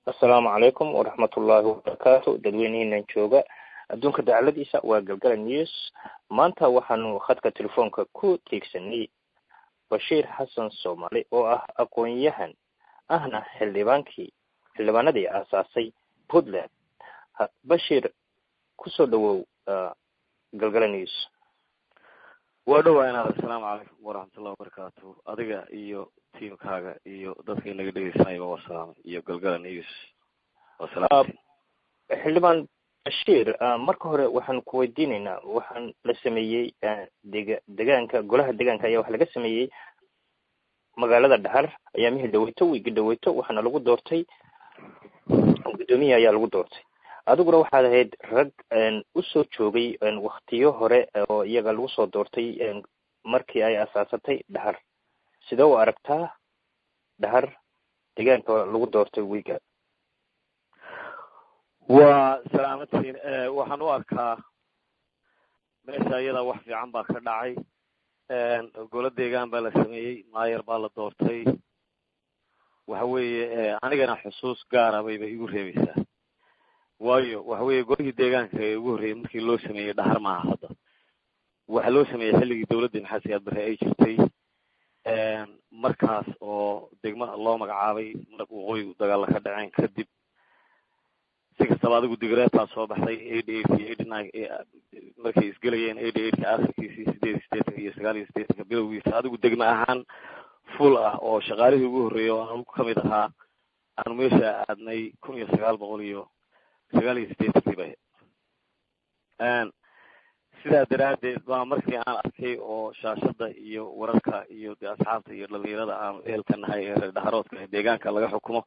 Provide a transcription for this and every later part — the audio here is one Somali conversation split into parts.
Asalaamu calaykum waraxmatullaahi wabarakaatu. Dadweynihiinan jooga adduunka dacaladiisa, waa Galgala News. Maanta waxaanu khadka telefoonka ku tiigsanay Bashiir Xasan Soomaali oo ah aqoon-yahan, ahna xildhibaankii xildhibaanadii aasaasay Puntland. Bashiir, kusoo dhawow Galgala News. Waa dhowaa inaad. Assalaamu calaykum waraxmatullahi wabarakaatu. Adiga iyo tiimkaaga iyo dadka inaga dhegeysanayaba waa salaamay, iyo Galgala News waa. Xildhibaan Bashiir, marka hore waxaan ku weydiinaynaa, waxaan la sameeyey dega degaanka, golaha degaanka ayaa waxa laga sameeyey magaalada Dhahar ayaamihii dhaweyto, wiigi dhaweyto, waxaana lagu doortay guddoomiye ayaa lagu doortay. Adiguna waxaad ahayd rag usoo joogay waktiyo hore oo iyaga lagu soo doortay markii ay asaasatay Dhahar. Sidee u aragtaa Dhahar degaanka lagu doortay wiiga? Waa salaamadtiin. Waxaan u arkaa meesha iyada wax fiican baa ka dhacay. Golo deegaan baa la sameeyey, maayar baa la doortay. Waxa weeye, anigana xusuus gaara bayba igu reebaysaa, waayo waxa weeye golihii deegaanka ee ugu horreeyey markii loo sameeyey Dhahar maaha hadda. Waxaa loo sameeyey xilligii dawladdii Maxamed Siyaad Barre ay jirtay, markaas oo degmo loo magacaabay waqooyigu dagaalla ka dhaceen kadib. Si kastaba, adigu digreetaa soo baxday 88 iyo 89 markay isgelayeen, 88-ka akhirkiisii, 88 iyo 89-ka bilowgiisa. Adigu degmo ahaan full ah oo shaqaalihii ugu horreeyey oo anugu kamid ahaa aanu meesha aadnay 1989-kii bay. Sidaa daraaddeed baa markii aan arkay oo shaashada iyo wararka iyo dee asxaabta iyo dhalinyarada aanu ehelka nahay ee reer Dhaharoodka ee deegaanka laga xukumo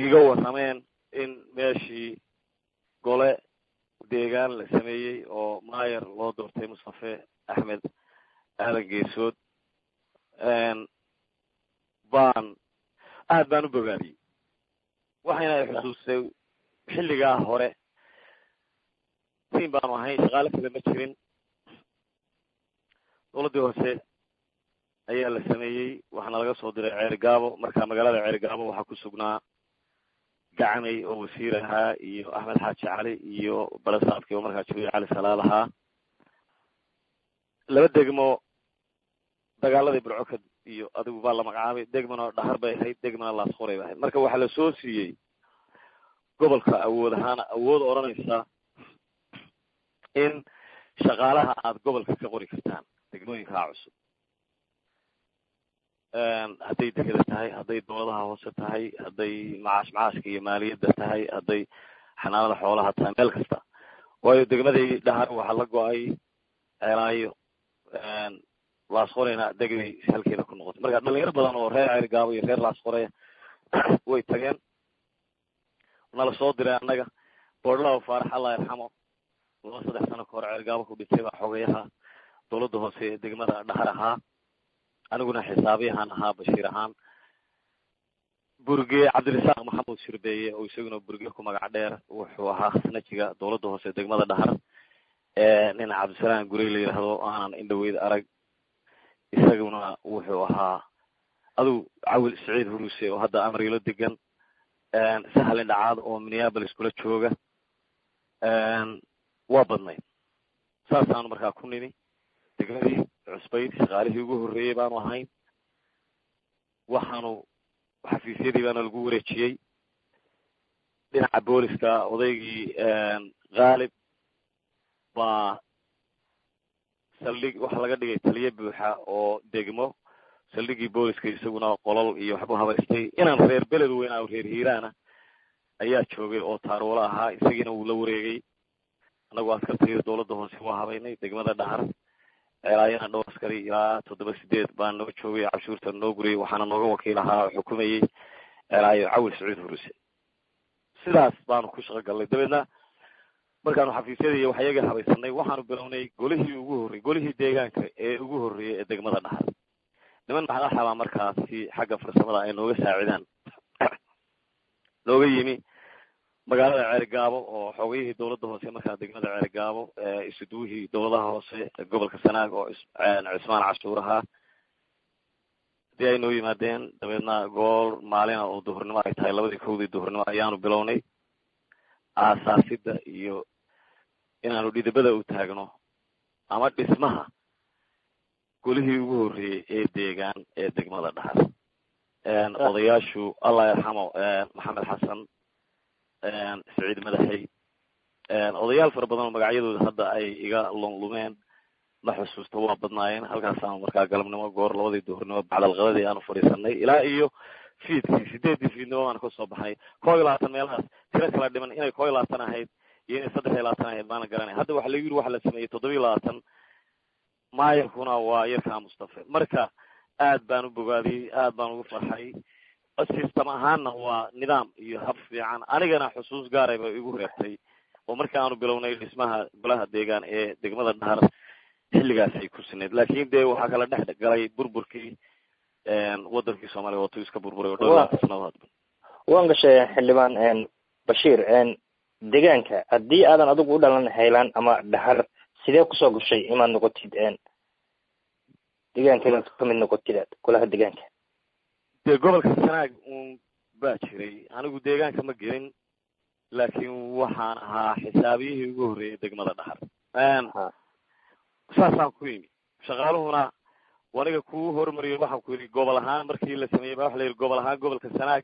iga warrameen in meeshii gole deegaan la sameeyey oo maayar loo doortay Mustafe Axmed Aadan Geesood, baan aad baan u bogaadiyey. Waxayna ay xusuustay xilligaa hore tiim baanu ahayn, shaqaale kale ma jirin. Dawladdii hoose ayaa la sameeyey, waxaana laga soo diray Ceerigaabo. Marka magaalada Ceerigaabo waxaa ku sugnaa Gacamey oo wasiir ahaa iyo Axmed Xaaji Cali iyo barasaabkii oo markaa joogay Cali Salaal ahaa. Laba degmo dagaaladii Burco iyo adigu baa la magacaabay. Degmana Dhahar bay ahayd, degmana Laasqoray bay ahayd. Marka waxaa lasoo siiyey gobolka awood ahaana awood odhanaysa in shaqaalaha aada gobolka ka qori kartaan degmooyinkaa cusub, hadday degeda tahay, hadday dowladaha hoose tahay, hadday macaash macaashka iyo maaliyadda tahay, hadday xanaanada xoolaha tahay, meel kasta. Waayo degmadii Dhahar waxaa la go-ay Ceelaayo, Laasqoreyna degmay halkeeda ku noqotay. Marka dhalinyaro badan oo reer Ceerigaabo iyo reer Laasqorey way tageen, nala soo diray annaga. Boodlao Faarax, Allah yarxamo, 2-3 sano ka hor Ceerigaabo ku dhintay, baa xogayaha dawladda hoose ee degmada Dhahar ahaa, aniguna xisaabiyahan ahaa Bashiir ahaan. Burge Cabdirasaaq Maxamuud Shirbeeye oo isaguna Burge ku magac dheer wuxuu ahaa khasnajiga dawladda hoose ee degmada Dhahar. Nin Cabdisalaam Gurey la yidhaahdo aanan indhaweyd arag, isaguna wuxuu ahaa adigu Cawil Saciid Huruse oo hadda Amriilo degan, Sahlin Dhacaad oo Minneapolis kula jooga. Waa badnayd. Saasaanu markaa ku nimi degmadii cusbayd, shaqaalihii ugu horreeyey baanu ahayn. Waxaanu xafiisyadii baana lagu wareejiyey. Dhinaca booliska odaygii Khaalib baa saldhig waxaa laga dhigay taliye buuxa oo degmo. Saldhiggii booliska isaguna qolol iyo waxbuu habaystay. Inaan reer beled weynaa oo reer Hiiraana ayaa joogay oo taaruulo ahaa, isagiina wuu la wareegay. Annagu askartayda dawladda hoose waa habaynay degmada Dhahar. Ceelaayana dhowr askari ilaa 7, 8 baa noo joogay, cabshuurta noo guriyay. Waxaana nooga wakiil ahaa oo xukumayey Ceelaayo Cawil Sacuud Huruse. Sidaas baanu ku shaqo gallay. Dabeedna markaanu xafiisyadii iyo waxyaga habaysanay, waxaanu bilownay golihii ugu horreyy, golihii deegaanka ee ugu horreeyey ee degmada Dhahar. Niman madaxa baa markaasi xagga farsamada ay nooga saacidaan nooga yimi magaalada Ceerigaabo, oo xogayihii dawladda hoose markaa degmada Ceerigaabo, isuduwihii dowladaha hoose gobolka Sanaag oo Cismaan Cashuur ahaa. Haddii ay noo yimaadeen, dabeedna goor maalina oo duhurnimo ay tahay, 2dii 1dii duhurnimo ayaanu bilownay aasaasida iyo inaanu dhidibada u taagno ama dhismaha golihii ugu horreeyey ee deegaan ee degmada Dhahar. Odayaashu, Allah yarxamo Maxamed Xasan Siciid Madaxey, odayaal fara badan oo magacyadooda hadda ay iga lunlumeen, ma xusuusto, waa badnaayeen. Halkaasaanu markaa galabnimo goor 2dii duhurnimo bacdalqadadii aanu fadhiisanay ilaa iyo fiidkii, 8dii fiidnimo baanu kasoo baxnay. 21 meelahaas tiro kala dhiman, inay 21 ahayd iyo inay 23 ahayd maana garanay. Hadda waxa lagu yidhi waxa la sameeyey 27, maayarkuna waa yarkaa Mustafe. Marka aad baan u bogaadiyey, aad baan ugu farxay. System ahaanna waa nidaam iyo hab fiican. Anigana xusuus gaaray bay igu reebtay oo marka aanu bilownay dhismaha golaha deegaan ee degmada Dhahar xilligaas ay ku sineyd. Laakiin dee waxaa kala dhex galay burburkii wadankii Soomaaliya, watuu iska burburay oo dhowr labaatan sanadood. Waan gashay, xildhibaan Bashiir. Deegaanka haddii aadan adigu u dhalan Haylaan ama Dhahar, sidee kusoo gashay inaad noqotid deegaanka, inaad kamid noqotid golaha deegaanka? Dee gobolka Sanaag uun baa jiray. Anigu deegaanka ma gelin, laakiin waxaan ahaa xisaabiyihii ugu horreeyay degmada Dhahar, saasaan ku yimi. Shaqaaluhuna aniga kuu hormariyo, waxaan ku yidhi gobol ahaan markii la sameeyey ba waxa la yidhi gobol ahaan gobolka Sanaag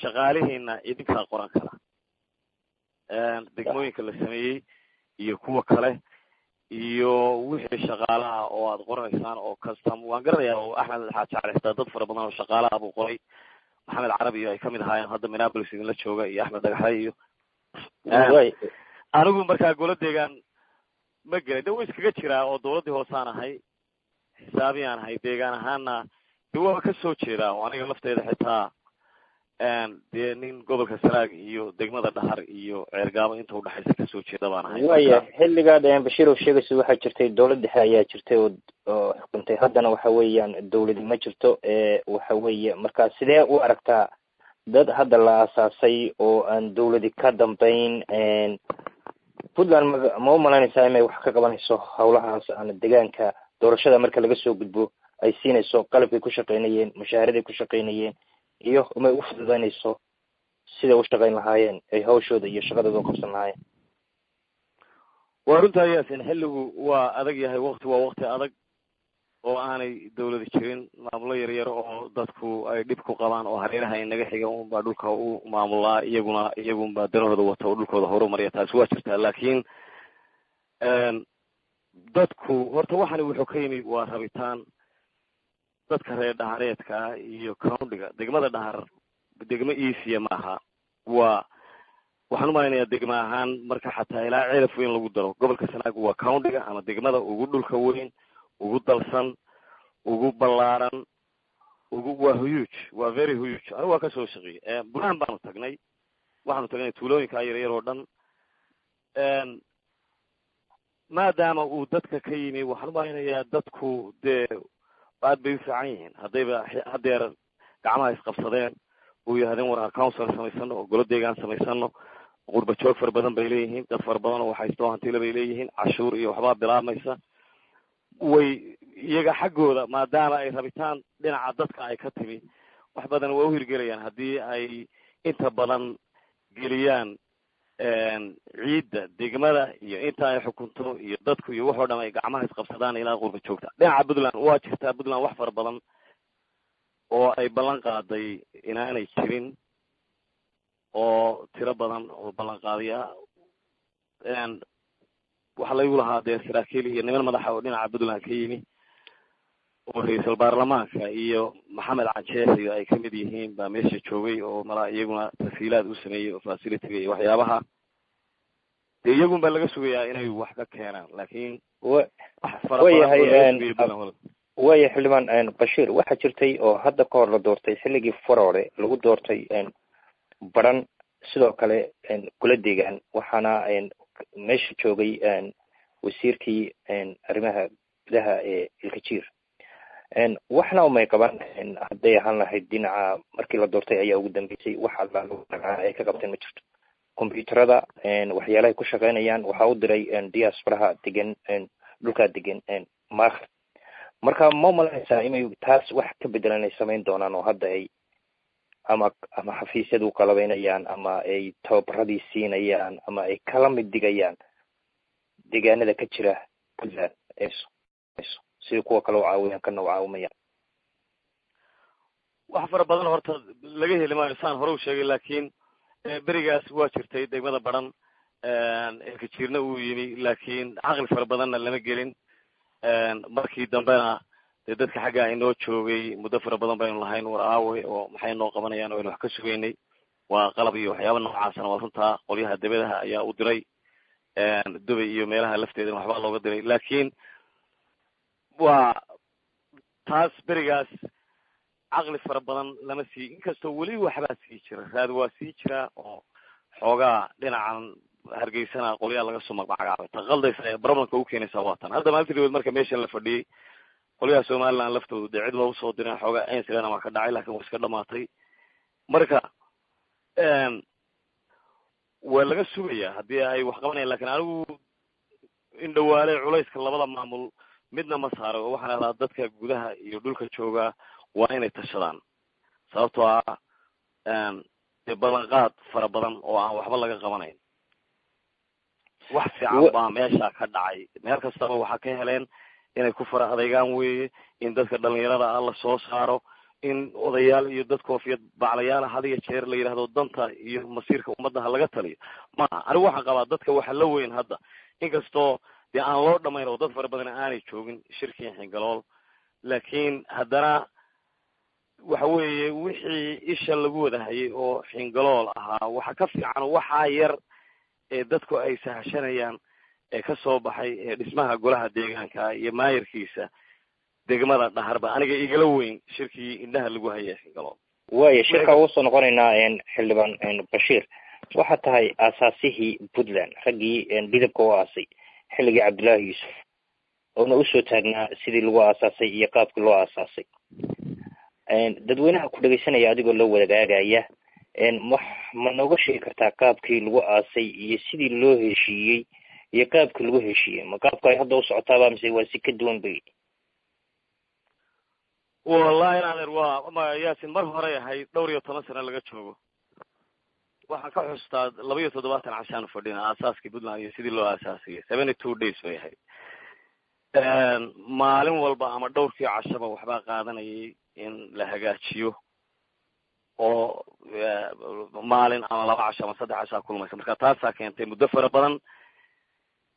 shaqaalihiina idinkaa qoran kara degmooyinka la sameeyey iyo kuwa kale iyo wixii shaqaalaha oo aad qoranaysaan oo custom. Waan garanayaa oo Axmed Xaaji Cali xitaa dad fara badan oo shaqaalaha buu qoray, Maxamed Carabi iyo ay kamid ahaayeen, hadda Minneapolis idinla jooga, iyo Axmed Dhagaxle iyo anigu. Markaa golo deegaan ma gelay, de way iskaga jiraa oo dawladdii hoosaan ahay, xisaabiyaan ahay, deegaan ahaana de waa ka soo jeedaa oo aniga lafteeda xitaa dee nin gobolka Sanaag iyo degmada Dhahar iyo Ceergaabo inta udhexaysa kasoo jeeda baan ahay. Waya, xilligaad Bashiir oo sheegaysa waxaa jirtay dawlad dhexe ayaa jirtay oo xukuntay. Haddana waxa weeyaan dawladi ma jirto. Waxa weeye, marka sidee u aragtaa dad hadda la aasaasay oo aan dawladi ka dambeyn? Puntland ma u malaynaysaa inay wax ka qabanayso hawlahaas aan deegaanka doorashada marka laga soo gudbo ay siinayso qalabkay ku shaqaynayeen, mushaaharaday ku shaqaynayeen, iyo umay u fududaynayso siday u shaqayn lahaayeen, ay hawshooda iyo shaqadooda u qabsan lahaayeen? Waa runtaa Yaasin, xilligu waa adag yahay, wakti waa wakti adag oo aanay dawladi jirin. Maamulo yaryar oo dadku ay dhib ku qabaan oo hareeraha inaga xiga unbaa dhulka u maamulaa, iyaguna iyagunbaa danahooda wata oo dhulkooda horumarya. Taasi waa jirtaa, laakiin dadku horta waxani wuxuu ka yimi waa rabitaan dadka reer Dhahareedka iyo countiga. Degmada Dhahar degmo easy maaha. Waa waxaan umalaynayaa degma ahaan marka xataa ilaa Ceelaf Weyn lagu daro, gobolka Sanaag waa countiga ama degmada ugu dhulka weyn, ugu dalsan, ugu ballaaran, ugu waa huge, waa very huge. Anigu waa kasoo shaqeeyey, Burhaan baanu tagnay, waxaanu tagnay tuulooyinka yaryar oo dhan. Maadaama uu dadka ka yimi, waxaan umalaynayaa dadku dee aad bay u fiican yihiin haddayba haddeer gacmaha isqabsadeen uu yihahdeen war aan council samaysano oo golo deegaan samaysano. Qurba joog fara badan bay leeyihiin, dad fara badan oo waxaysto hantila bay leeyihiin, cashuur iyo waxbaa bilaabmaysa. Way iyaga xaggooda maadaama ay rabitaan dhinaca dadka ay ka timi, wax badan waa u hirgelayaan haddii ay inta badan geliyaan ciidda degmada iyo inta ay xukunto iyo dadku iyo waxoo dhan ay gacmaha isqabsadaan ilaa qurba joogta. Dhinaca Puntland waa jirtaa, Puntland wax fara badan oo ay ballan qaaday inaanay jirin oo tiro badan oo ballan qaadaya. Waxaa laygu lahaa dee saraakiil iyo niman madaxa oo dhinaca Puntland ka yimi oo ra-iisul baarlamaanka iyo Maxamed Canjeex iyo ay kamid yihiin baa meesha joogay oo malaa iyaguna tasiilaad u sameeyey oo facilityga iyo waxyaabaha. Dee iyagun baa laga sugayaa inay wax ka keenaan, laakiin wax fara badan. Waya, xildhibaan Bashiir, waxaa jirtay oo hadda ka hor la doortay xilligii Faroole lagu doortay Baran, sidoo kale golo deegaan, waxaana meesha joogay wasiirkii arrimaha gudaha ee Ilkajiir. Waxna umay qaban hadday ahaan lahayd dhinaca markii la doortay ayaa ugu dambeysay. Wax alla ay ka qabteen ma jirto. Combyuuterada waxyaalahay ku shaqeynayaan waxaa u diray diasporaha degan dhulkaa degan Maakhir. Marka ma umalanaysaa inay taas wax ka bedelan ay samayn doonaan oo hadda ay ama xafiisyadu qalabeynayaan ama ay tababaradii siinayaan ama ay kala mid dhigayaan deegaanada ka jira Puntland sidii kuwa kale u caawiyaan kana u caawimayaan? Wax fara badan horta laga heli maayo saan hore u sheegay, laakiin berigaas waa jirtay degmada Baran Ilkajiirna uu yimi, laakiin caqli fara badanna lama gelin. Markii dambena dee dadka xaggaa inoo joogay muddo fara badan baynu lahayn war aaway oo maxay noo qabanayaan oo aynu wax ka sugaynay, waa qalab iyo waxyaaba noocaasna. Waa runtaa, qolyaha debadaha ayaa u diray Dubay iyo meelaha lafteedana waxbaa looga diray, laakiin waa taas berigaas caqli fara badan lama sii, inkastoo weli waxbaa sii jira, raad waa sii jiraa oo xoogaa dhinacan Hargeysana qolyaha laga soo magmacagaabay. Ta qaldaysa ee problemka u keenaysaa waa tan hadda maalintii dhaweed marka meeshan la fadhiyey qolyaha Somaliland laftoodu dee cid loogu soo diray xoogaa incident waa ka dhacay, lakin waa iska dhamaatay. Marka waa laga sugayaa haddii ay wax qabanayan, lakin anigu in dhawaale culayska labada maamul midna ma saaro. Waxaan adaa dadka gudaha iyo dhulka jooga waa inay tashadaan, sababtoo ah dee ballanqaad fara badan oo aan waxba laga qabanayn. Wax fiican baa meesha ka dhacay, meel kastaba waxaa ka heleen inay ku fara adeygaan weeye, in dadka dhalinyarada ah la soo saaro, in odayaal iyo dad koofiyad baclayaala had iyo jeer la yidhahdo danta iyo masiirka ummadda ha laga taliyo. Maaha, anigu waxaan qabaa dadka waxa la weyn hadda, inkastoo dee aan loo dhamayn oo dad fara badan aanay joogin shirkii Xingalool, laakiin haddana waxa weeye wixii isha lagu wada hayay oo Xingalool ahaa waxa ka fiican waxaa yar ee dadku ay sahashanayaan ee ka soo baxay ee dhismaha golaha deegaanka iyo maayarkiisa degmada Dhaharba aniga igala weyn shirkii indhaha lagu hayay Xingalool. Waaya, shirka ugu soo noqonaynaa. Xildhibaan Bashiir, waxaa tahay aasaasihii Puntland, raggii bidabka u aasay xilligii Cabdullaahi Yuusuf, oona usoo taagnaa sidii lagu aasaasay iyo qaabkii loo aasaasay. Dadweynaha ku dhegeysanaya adigoo la wadaagaagaya, wax ma nooga sheegi kartaa qaabkii lagu aasay iyo sidii loo heshiiyey iyo qaabkii lagu heshiiyey? Ma qaabka ay hadda u socotaaba mise waa si ka duwan bay? Wallahi adeer, waa Yaasin, mar horey ahayd, dhowr iyo toban sano laga joogo. Waxaan ka xustaa 72 cashaanu fadhina aasaaskii Puntland iyo sidii loo aasaasiyey, 72 days bay ahayd. Maalin walba ama dhowrkii cashaba waxbaa qaadanayay in la hagaajiyo oo maalin ama 2 casho ama 3 cashaa kulmaysa. Marka taasaa keentay muddo fara badan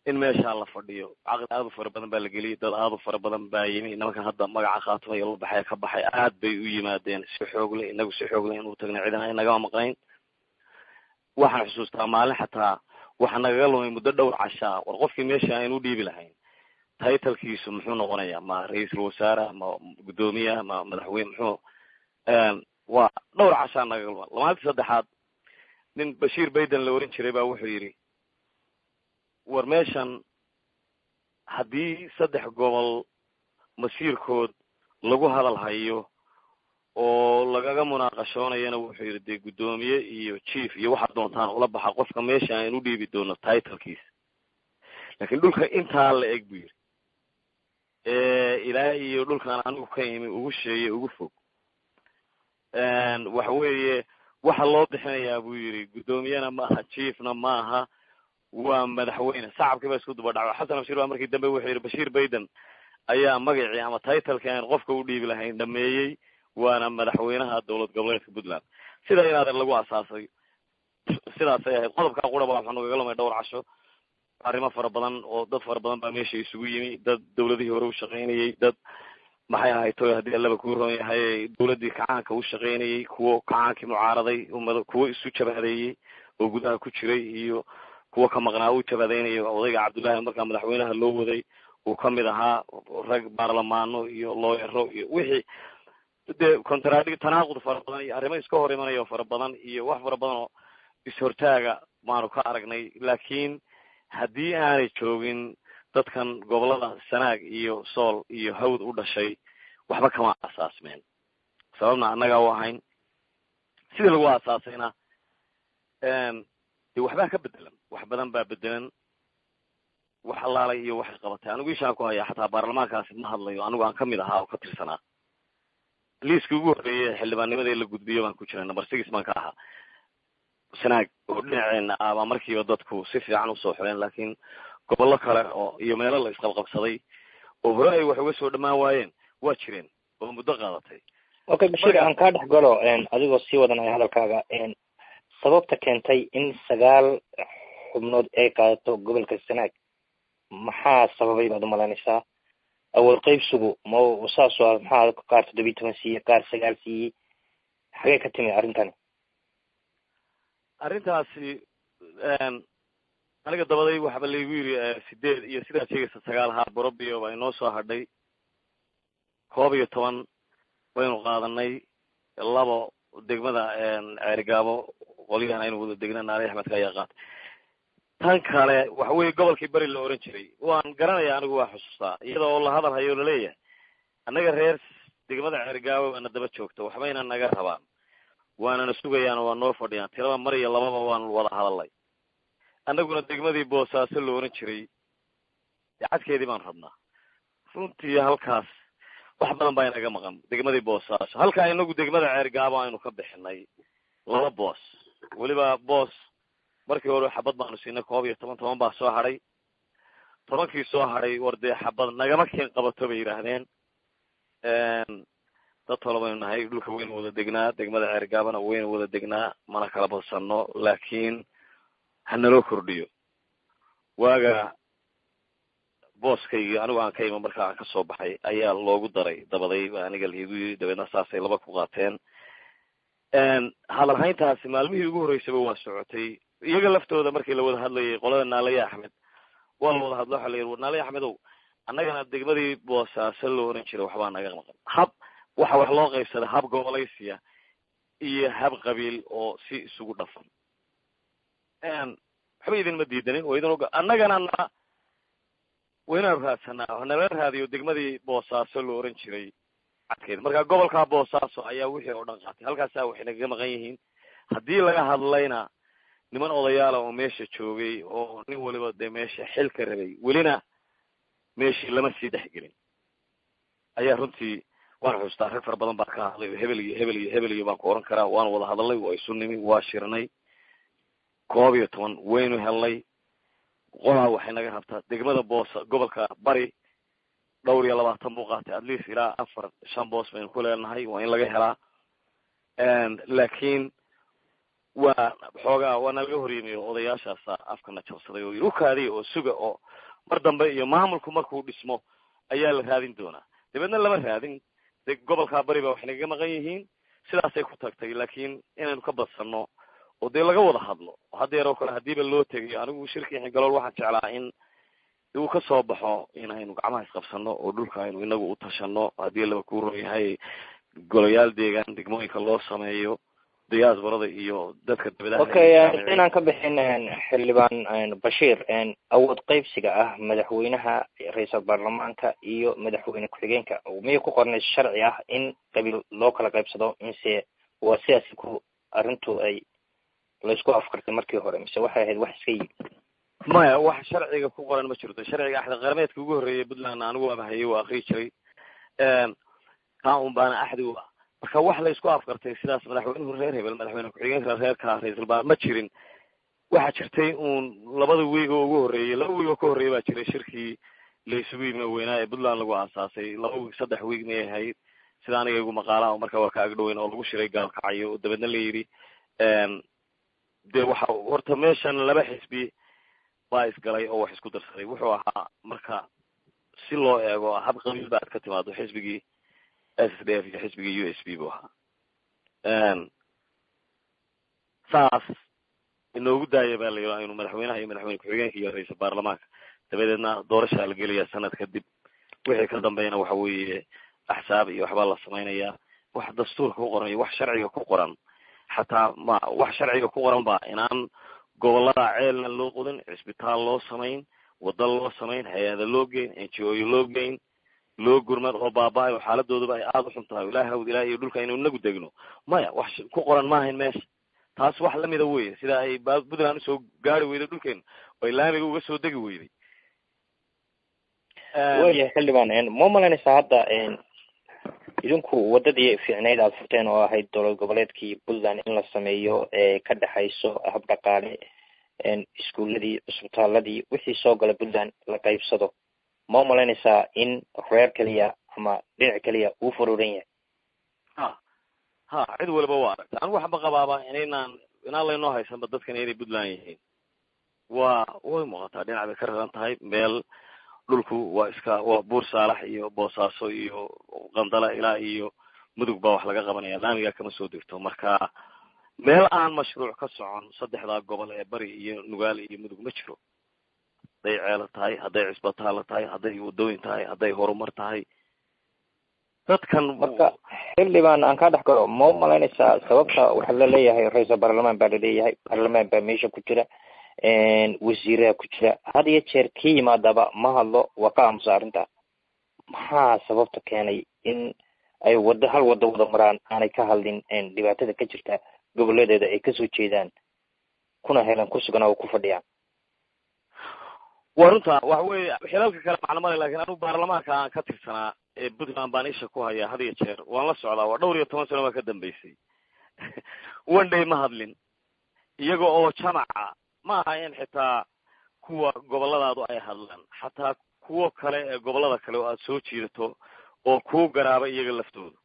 in meeshaa la fadhiyo. Caqli aad u fara badan baa la geliyey, dad aad u fara badan baa yimi. Nimankan hadda magaca Khaatumaya la baxay ka baxay aad bay u yimaadeen si xoog leh, inagu si xoog leh inuu tagnay, cidina inagama maqnayn. Waxaan xusuustaa maalin xataa waxaa nagaga lumay muddo dhowr cashaa, war qofkii meesha aynu u dhiibi lahayn titlekiisu muxuu noqonayaa? Ma ra-iisul wasaare, ma guddoomiyaha, ma madaxweyne? Muxuu waa dhowr cashaa nagaga luma. Maalintii saddexaad nin Bashiir Bayden la oran jiray baa wuxuu yidhi, war meeshan haddii saddex gobol masiirkood lagu hadal hayo oo lagaga munaaqashoonayana, wuxuu yidhi, dee guddoomiye iyo chief iyo waxaad doontaan ula baxa qofka meesha aynu u dhiibi doono titlekiisa, laakiin dhulka intaa la eg, buu yidhi, ilaa iyo dhulkaan anigu ka imi ugu sheeyay ugu fog, waxa weeye waxa loo bixinayaa, buu yidhi, guddoomiyena maaha, chiefna maaha, waa madaxweyne. Sacabkii baa isku duba dhaco. Xasan Abshir baa markii dambe wuxuu yidhi Bashiir Bayden ayaa magacii ama titlekii aan qofka u dhiibi lahayn dhameeyey, waana madaxweynaha dowlad goboleedka Puntland. Sida inaadan lagu asaasay sidaasay ahayd. Qodobkaa qura baa waxaa nagaga lumay dhowr casho. Arrimo fara badan oo dad fara badan baa meesha isugu yimi, dad dowladihii hore u shaqaynayey, dad maxay ahayd toy haddii allaba kuu roon yahay dowladdii kacaanka u shaqaynayey, kuwo kacaankii mucaaraday ummado, kuwo isu jabhadeeyey oo gudaha ku jiray iyo kuwo ka maqnaa u jabhadeynaya. Odayga Cabdullaahi markaa madaxweynaha loo waday uu ka mid ahaa, rag baarlamaano iyo looyaro iyo wixii dee contradict, tanaaqud fara badan iyo arrimo iska hor imanaya fara badan iyo wax fara badan oo is-hortaaga baanu ka aragnay. Laakiin haddii aanay joogin dadkan gobolada Sanaag iyo Sool iyo Hawd u dhashay, waxba kama asaasmeen. Sababna annagaa u ahayn sidii lagu aasaasayna dee waxbaa ka bedelan, wax badan baa bedelan. Wax allaalay iyo waxay qabatay anigu ishaan ku hayaa, xataa baarlamaankaasi ma hadlayo, anigu aan kamid ahaa oo ka tirsanaa liiskii ugu horreeyay xildhibaannimadii la gudbiyo baan ku jiray, number 6 baan ka ahaa. Sanaag oo dhinaceena ah baa markiiba dadku si fiican usoo xuleen, laakiin gobollo kale oo iyo meelo la isqabqabsaday oo hore ay wax uga soo dhamaan waayeen waa jireen oo muddo qaadatay. Okay Bashiir, aan kaa dhex galo adigoo sii wadanaya hadalkaaga. Sababta keentay in 9 xubnood ay qaadato gobolka Sanaag maxaa sababay baad umalaynaysaa? Awood qaybsigu ma saas oo maxaa qaar 17 siiyey, qaar 9 siiyey, xagee ka timi arrintani? Arrintaasi aniga dabaday waxba laygu yiri 8 iyo sidaad sheegaysa 9 haa borobio baa inoo soo hadhay, 11 waynu qaadanay, 2 degmada Ceerigaabo qolyahan aynu wada degna Naale Axmedka ayaa qaatay. Tan kale waxa weeye gobolkii beri la oran jiray waan garanaya anigu, waa xusuustaa iyada oo la hadal hayo laleeyahay annaga reer degmada Ceerigaabo baana daba joogta, waxbayna naga rabaan, waanana sugayaan oo waa noo fadhiyaan, tiraba mar iyo lababa waanu wada hadalnay. Annaguna degmadii Boosaaso la oran jiray cadkeedii baan rabnaa. Runtii halkaas wax badan baa inaga maqan degmadii Boosaaso. Halkaa inagu degmada Ceerigaabo aynu ka bixinay 2 boos, weliba boos markii hore xabad baanu siinay 11, 10 baa soo hadhay. 10kii soo hadhay war dee xabad nagama keen qabato bay yidhaahdeen. Dad tolo baynu nahay, dhulka waynu wada degnaa, degmada Ceerigaabana waynu wada degnaa, mana kala badsanno, laakiin hanaloo kordhiyo. Waaga booskaygii anigu aan ka iman markaa aan kasoo baxay ayaa loogu daray dabaday baa aniga laigu yiri, dabeedna saasay 2 ku qaateen. Hadalhayntaasi maalmihii ugu horreysaba waa socotay. Iyaga laftooda markii la wada hadlayay qolada Naalaye Axmed waa la wada hadlo, waxa la yidhi Naalaye Axmedow annagana degmadii Boosaaso loo oran jiray waxbaa naga maqan. Hab waxa wax loo qaybsaday hab gobolaysiya iyo hab qabiil oo si isugu dhafan. Waxba idinma diidanin, waa idin annagana na waynaanu raadsanaa, nala raadiyo degmadii Boosaaso loo oran jiray cadkeeda. Marka gobolka Boosaaso ayaa wixii oo dhan qaatay, halkaasaa waxay nagaga maqan yihiin. Haddii laga hadlayna niman odayaala oo meesha joogay oo nin waliba dee meesha xilka rabay welina meeshii lama sii dhexgelin ayaa runtii waan xusuustaa. Rag fara badan baa ka hadlay, hebel iyo hebel iyo hebel iyo baan ku oran karaa. Waan wada hadalnay, waa isu nimi, waa shirnay, 11 waynu helnay. Qolaa waxay naga rabtaa degmada Boosa gobolka Bari 24 buu qaatay, at least ilaa 4 5 boos baynu ku leenahay, waa in laga helaa. Laakiin waa xoogaa waana laga horyimiyo odayaashaasa afkana jabsaday oo yiri u kaadiya oo suga oo mar dambe iyo maamulku markuu dhismo ayaa la raadin doonaa. Dabeedna lama raadin, de gobolka Bari ba waxay nagaga maqan yihiin, sidaasay ku tagtay. Laakiin inaynu ka badsanno oo dee laga wada hadlo haddeer oo kale haddiiba loo tegayo, anigu shirkii Xingalool waxaan jeclaa in uu ka soo baxo in aynu gacmaha isqabsano oo dhulka aynu inagu u tashano, haddii laba ku ron yahay golayaal deegaan degmooyinka loo sameeyo diasporada iyo dadka dabadaha. Okay, inaan ka bixin xildhibaan Bashiir, awood qaybsiga ah madaxweynaha, ra-iisul baarlamaanka iyo madaxweyne ku-xigeenka miyay ku qornay sharci ah in qabiil loo kala qaybsado, mise waa sidaasi ku arrintu ay laysku afkartay markii hore, mise waxay ahayd wax iska yimi? Maya, wax sharciga ku qoran ma jirto. Sharciga axdi qarameedka ugu horreeyay Puntland anigu waaba hayay, waa akriyi jiray, kaa un baana axdi u ah. Marka wax la isku afkartay sidaas madaxweynuhu reer hebel, madaxweyne ku-xigeenka reerka, ra-iisul baar ma jirin. Waxaa jirtay uun labada wiig oo ugu horreeyay, 2 wiig oo ka horreeyay baa jiray shirkii la isugu yimi weynaa ee Puntland lagu aasaasay. 2 wiig 3 wiig may ahayd sida aniga igu maqaalaha oo marka warka ag dhoweyn oo lagu shiray gaalkacyo, oo dabeedna la yidhi dee waxa horta meeshan 2 xisbi baa isgalay oo wax isku darsaday. Wuxuu ahaa marka si loo eego hab qabiil ba aad ka timaado, xisbigii SSDF iyo xisbigii USB buu ahaa. Saas inoogu daaya baa la yidhi aynu madaxweynaha iyo madaxweyne ku-xigeenka iyo ra-iisul baarlamaanka, dabadeedna doorashaa la gelaya sanad kadib. Wixii ka dambeeyana waxa weeye axsaab iyo waxbaa la samaynayaa. Wax dastuurka ku qoran iyo wax sharciga ku qoran, xataa ma wax sharciga ku qoran ba inaan gobolada ceelna loo qodin, cisbitaal loo samayn, wada loo samayn, hay-ada loo geyn, NGO loo geyn, loo gurmad oo baaba-ay oo xaaladooduba ay aada u xun tahay. Ilaah hawd ilaah iyo dhulka aynu inagu degno, maya wax ku qoran maahayn meesha. Taas wax lamida weeye sida ay Puntland usoo gaari weyday dhulkeena oo ay laamiga uga soo degi weyday. Waayahay xildhibaan, ma umalaynaysaa hadda idinku wadadii fiicnayd aada furteen oo ahayd dowlad goboleedkii Puntland in la sameeyo ee ka dhexayso hab dhaqaale, iskuuladii, cusbitaaladii, wixii soo gala Puntland la qaybsado, ma umalaynaysaa in reer keliya ama dhinac keliya uu furuuran yahay? Ha ha, cid waliba waa aragta. Anigu waxba qabaaba inaynaan inaan laynoo haysanba dadkan inay Puntland yihiin. Waa way muuqataa, dhinac bay ka raran tahay. Meel dhulku waa iska waa Buur Saalax iyo Boosaaso iyo Qandala ilaa iyo Mudug baa wax laga qabanaya, laamigaa kama soo degto. Marka meel aan mashruuc ka socon saddexdaa gobol ee Bari iyo Nugaal iyo Mudug ma jiro. Hadday ceelo tahay, hadday cisbitaalo tahay, hadday waddooyin tahay, hadday horumar tahay, dadkan. Marka xildhibaan, aan kaa dhex galo, ma umalaynaysaa sababta waxaa laleeyahay ra-iisal baarlamaan baa laleeyahay, baarlamaan baa meesha ku jira, wasiiraha ku jira, had iyo jeer kii yimaadaba ma hadlo, waa ka aamusa arrintaa. Maxaa sababta keenay in ay wado hal wado wada maraan, aanay ka hadlin dhibaatada ka jirta goboladeeda ay kasoo jeedaan, kuna helan kursigana oo ku fadhiyaan? Waa runta, waxa weeye xilalka kale macno male, lakin anigu baarlamaanka aan ka tirsanaa ee Puntland baan isha ku hayaa had iyo jeer, waan la socdaa. Waa dhowr iyo toban sano baa ka dambeysay, one day ma hadlin iyaga oo jamaca. Ma aha in xitaa kuwa goboladaadu ay hadlaan, xataa kuwo kale ee gobolada kale oo aada soo jiidato oo kuu garaaba, iyaga laftoodu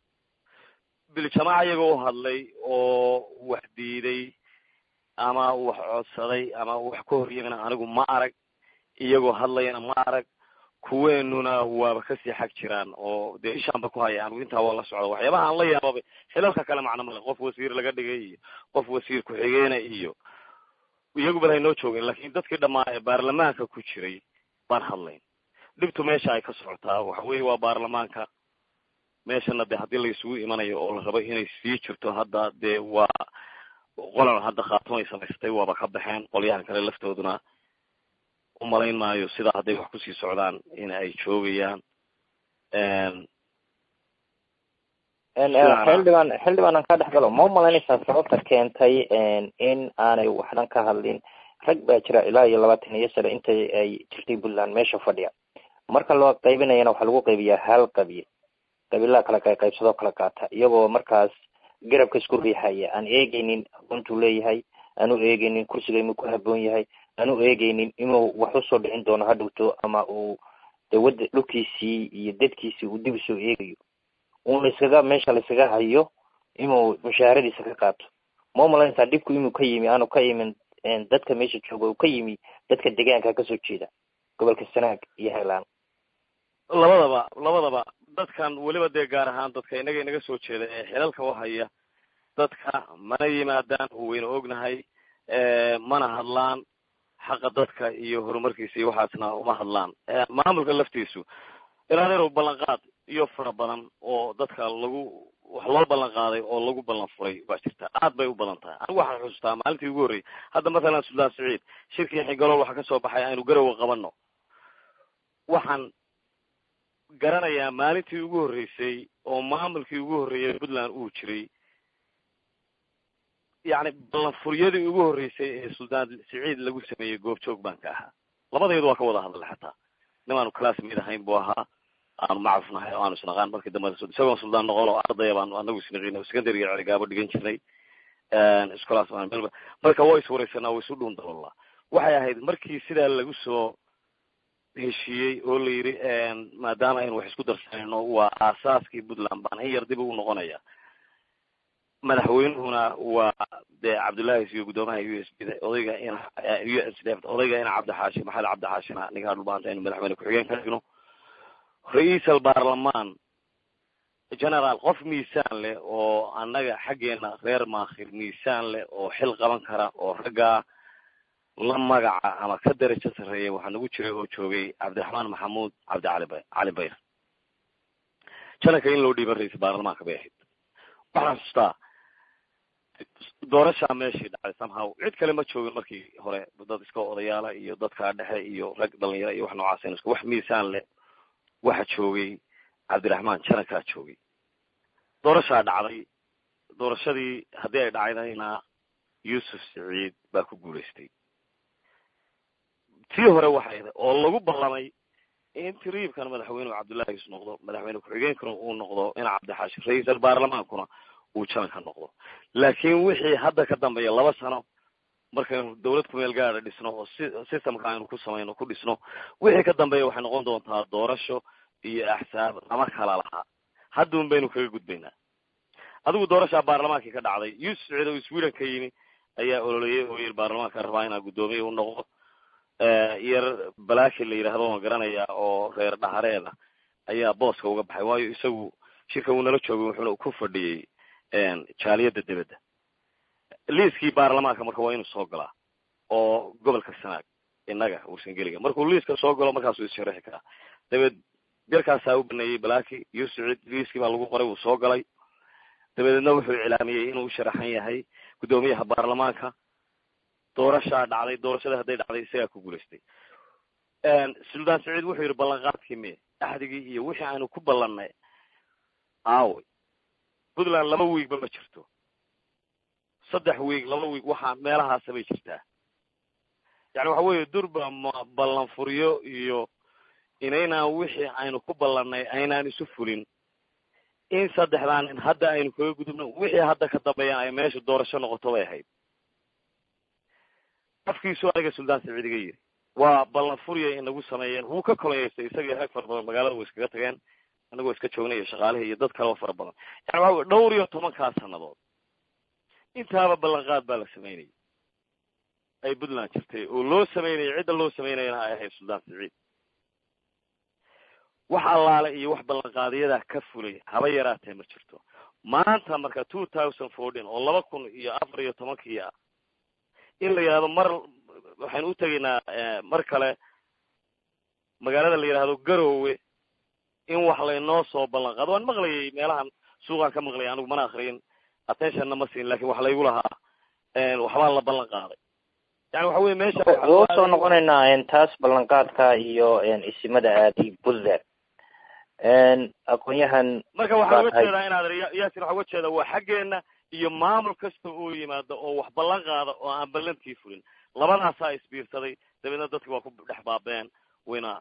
biljamaaca iyaga u hadlay oo wax diiday ama wax codsaday ama wax ka hor yimina anigu ma arag, iyagoo hadlayana ma arag. Kuweenuna waaba kasii xag jiraan oo dee ishaanba ku haya. Anigu intaa waa la socda. Waxyaabaha aan la yaababay, xilalka kale macno male, qof wasiir laga dhigay iyo qof wasiir ku-xigeena iyo iyagu bal haynoo joogeen, lakin dadkii dhammaa ee baarlamaanka ku jiray baan hadlayn. Dhibtu meesha ay ka socotaa waxa weeye waa baarlamaanka. Meeshana dee haddii la isugu imanayo oo la rabo inay sii jirto, hadda dee waa qolan hadda Khaatuma ay samaysatay, waaba ka baxeen. Qolyahan kale laftooduna umalayn maayo sidaa hadday wax kusii socdaan in ay joogayaan. Xildhibaan, aan kaa dhex galo, ma umalaynaysaa sababta keentay in aanay waxdan ka hadlin? Rag baa jira ilaa iyo 20 sano intay ay jirtay Puntland meesha fadhiya. Marka loo qaybinayana waxaa lagu qaybiyaa hal qabiil, qabiilaha kala qaybsadoo kala qaata, iyagoo markaas garabka isku riixaya, aan eegeynin aqoontuu leeyahay, aan u eegeynin kursiga inuu ku haboon yahay, aan u eegeynin inuu wax usoo dhicin doono hadhowto ama uu dawada dhulkiisii iyo dadkiisii uu dib usoo eegayo, uun laiskaga meesha laiskaga hayo inuu mushaharadiisa ka qaato. Ma umalaynaysaa dhibku inuu ka yimi, aanu ka imin dadka meesha jooga, uu ka yimi dadka deegaanka kasoo jeeda gobolka Sanaag iyo Highland? Labadaba dadkan weliba dee gaar ahaan dadka inaga inaga soo jeeda ee xilalka uhaya dadka mana yimaadaan, wayna ognahay, mana hadlaan xaqa dadka iyo horumarkiisa iyo waxaasna uma hadlaan. Maamulka laftiisu ilaadeer ballanqaad iyo fara badan oo dadka lagu wax loo ballan qaaday oo lagu ballan furay baa jirta, aad bay u badan tahay. Anigu waxaan xusuustaa maalintii ugu horreeyay hadda mathalan Suldaan Siciid shirkii Xigalool waxaa kasoo baxay aynu garowa qabano. Waxaan garanayaa maalintii ugu horreysay oo maamulkii ugu horreeyay Puntland uu jiray, yacni ballanfuryadii ugu horreysay ee Suldaan Siciid lagu sameeyey, goobjoog baan ka ahaa. Labadaydu waa ka wada hadlay, xataa nimaanu class mid ahayn buu ahaa, aanu macruf nahay oo aanu isnaqaan. Markii dambe isagoon suldaan noqon oo ardaya baanu anagu isnaqiin oo secondaryga Cerigaabo dhigan jirnay, iscolaas baan. Marka waa iswaraysanaa, waa isu dhuun daloolaa. Waxay ahayd markii sidaa lagu soo heshiiyey oo la yidhi maadaama aynu wax isku darsanayno, waa aasaaskii Puntland baan in yar dib ugu noqonaya. Madaxweynuhuna waa dee Cabdullahi iyo guddoomaha U S B da, odayga in U S D f, odayga ina Cabdixaashi, Maxamed Cabdixaashina, ninkaa dhulbaanta aynu madaxweyne ku-xigeen ka dhigno, ra-iisal baarlamaan general, qof miisaan leh oo annaga xaggeena reer Maakhir miisaan leh oo xil qaban kara oo raggaa la magaca ama ka darajo sarreeya waxaa nagu jiray oo joogay Cabdiraxmaan Maxamuud Cabdi Cali ba Cali Bayr. Jananka in loo dhiiban ra-iisal baarlamaanka bay ahayd. Waxaan xasuustaa doorashaa meeshii dhacday, somehow cid kale ma joogin markii hore, dad iska odayaala iyo dadkaa dhexe iyo rag dhalinyaro iyo wax noocaas, iska wax miisaan leh waxa joogay Cabdiraxmaan janankaa joogay. Doorashaa dhacday, doorashadii haddii ay dhacdayna Yuusuf Siciid baa ku guulaystay. Tii hore waxay oo lagu ballamay In tiriibkan madaxweynuhu Cabdullahi Yuusuf noqdo, madaxweyne ku-xigeenkuna uu noqdo ina Cabdixaashi, ra-iisal baarlamaankuna uu jalan ka noqdo. Laakiin wixii hadda ka dambeeya 2 sano, markaynu dawlad kumeel gaada dhisno oo si systemka aynu ku samayno ku dhisno, wixii ka dambeeya waxay noqon doontaa doorasho iyo axsaab lama kala lahaa. Hadduun baynu kaga gudbaynaa. Adigu doorashaa baarlamaankii ka dhacday, Yuusuf Saciid oo Sweden ka yimi ayaa ololeeyey oo yiri baarlamaanka rabaa inaa guddoomiye u noqdo. Yar Balaki la yidhaahdo waan garanayaa oo reer Dhahareeda ayaa booska uga baxay, waayo isagu shirka uu nala joogay, wuxuuna ku fadhiyey jaaliyadda dibadda. Liiskii baarlamaanka marka waa inuu soo galaa oo gobolka Sanaag innaga Warsangeliga markuu liiska soo galo markaasuu issharaxi karaa. Dabeed yarkaasaa u baneeyey Balaki. Yuusuf Saciid liiskii baa lagu qoray, wuu soo galay. Dabadeedna wuxuu iclaamiyey inuu u sharaxan yahay guddoomiyaha baarlamaanka. Doorashaa dhacday. Doorashada hadday dhacday, isagaa ku guulaystay. Suldaan Saciid wuxuu yidhi: ballanqaadkii mee? Axdigii iyo wixii aynu ku ballannay aaway? Puntland 2 wiigba ma jirto, 3 wiig, 2 wiig waxaa meelahaasa bay jirtaa. Yani waxa weeye durba ma ballan furyo iyo inaynaan wixii aynu ku ballannay aynaan isu fulin. In saddexdaa nin hadda aynu kaga gudubno, wixii hadda ka dambeeyaan ay meesha doorasho noqoto bay ahayd. Afkiisu aniga Suldaan Saciid iga yiri waa ballan furyay inagu sameeyeen. Wuu ka kolonyaystay isagii rag fara badan, magaalada way iskaga tageen, anagoo iska joognay iyo shaqaalihii iyo dad kaleo fara badan. Yani waxa wey dhowr iyo tobankaa sanadood intaaba ballanqaad baa la samaynayay ay Puntland jirtay oo loo samaynayay, cidda loo samaynayana ay ahayd Suldaan Saciid. Wax allaale iyo wax ballanqaadiyadaa ka fulay haba yaraatee ma jirto. Maanta marka 2014 oo 2014-kii ah in la yidhahdo mar waxaynu u tegaynaa mar kale magaalada la yidhahdo Garowe in wax laynoo soo ballan qaado, waan maqlayay meelahan suuqaan ka maqlayay. Anigu mana akriyin, attentionna ma siin, lakin wax laygu lahaa waxbaa la ballan qaaday. Yani waxa weye meesha Waa usoo noqonaynaa taas, ballanqaadka iyo isimada aaday Puntland, aqoon-yahan. Marka waxaan uga jeedaa inaad Yaasin, waxaa uga jeedaa waa xaggeena iyo maamul kasta oo yimaado oo wax ballan qaada oo aan ballantii fulin, labadaasaa isbiirsaday. Dabeedna dadki waa ku dhex baabeen, wayna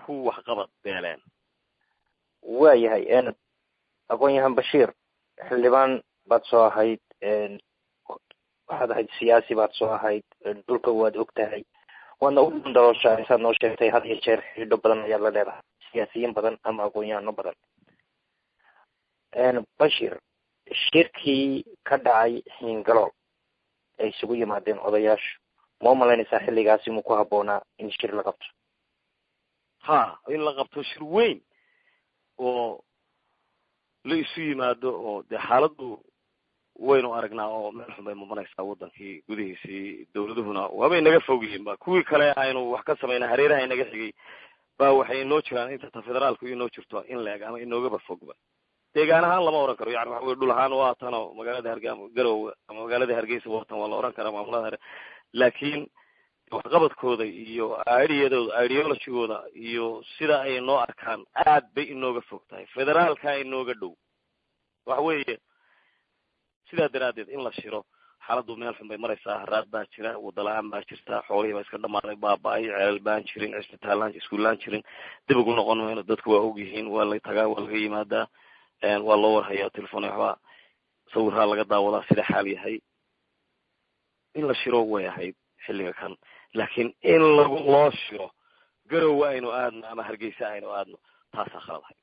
ku waxqabad beeleen. Waayahay, aqoon-yahan Bashiir, xildhibaan baad soo ahayd, waxaad ahayd siyaasi baad soo ahayd, dhulka waad og tahay, waadna u dalooshaa saad noo sheegtay. Had iyo jeer xidhiidho badan ayaad la leedahay siyaasiyiin badan ama aqoon-yahano badan. Bashir, shirkii ka dhacay Xiingalool ay isugu yimaadeen odayaashu, ma umalaynaysaa xilligaasi mu ku habboonaa in shir la qabto? Ha, in la qabto shir weyn oo la isu yimaado oo dee xaaladdu waynu aragnaa oo meel xun bay mubanaysaa waddankii gudihiisii, dawladuhuna waabay naga fog yihiin ba. Kuwii kale aynu wax ka samayna hareeraha inaga xigay ba waxay inoo jiraan inta ta federaalku inoo jirto in la eg ama inoogaba fogba. Deegaan ahaan lama oran karo, yani waxa weye dhul ahaan waa tano magaalada Garowe ama magaalada Hargeysa waa tan, waa la oran karaa maamulada hare, laakiin waxqabadkooda iyo ideadooda, ideologygooda iyo sida ay noo arkaan aad bay inooga fog tahay. Federaalka inooga dhow. Waxa weeye sidaa daraaddeed in la shiro. Xaaladdu meel xun bay maraysaa, haraad baa jira, wada la-aan baa jirta, xoolihii baa iska dhamaaday, baaba-ay, ceelal baan jirin, cisbitaalaan, iskuullaan jirin. Dib ugu noqon mayno, dadku waa og yihiin, waa la tagaa, waa laga yimaadaa, waa loo warhayaa, telefon waxbaa sawiraa laga daawadaa sida xaal yahay. In la shiro way ahayd xilliga kan, laakiin in lagu loo shiro Garowe aynu aadno ama Hargeysa aynu aadno, taasaa khalad ahayd.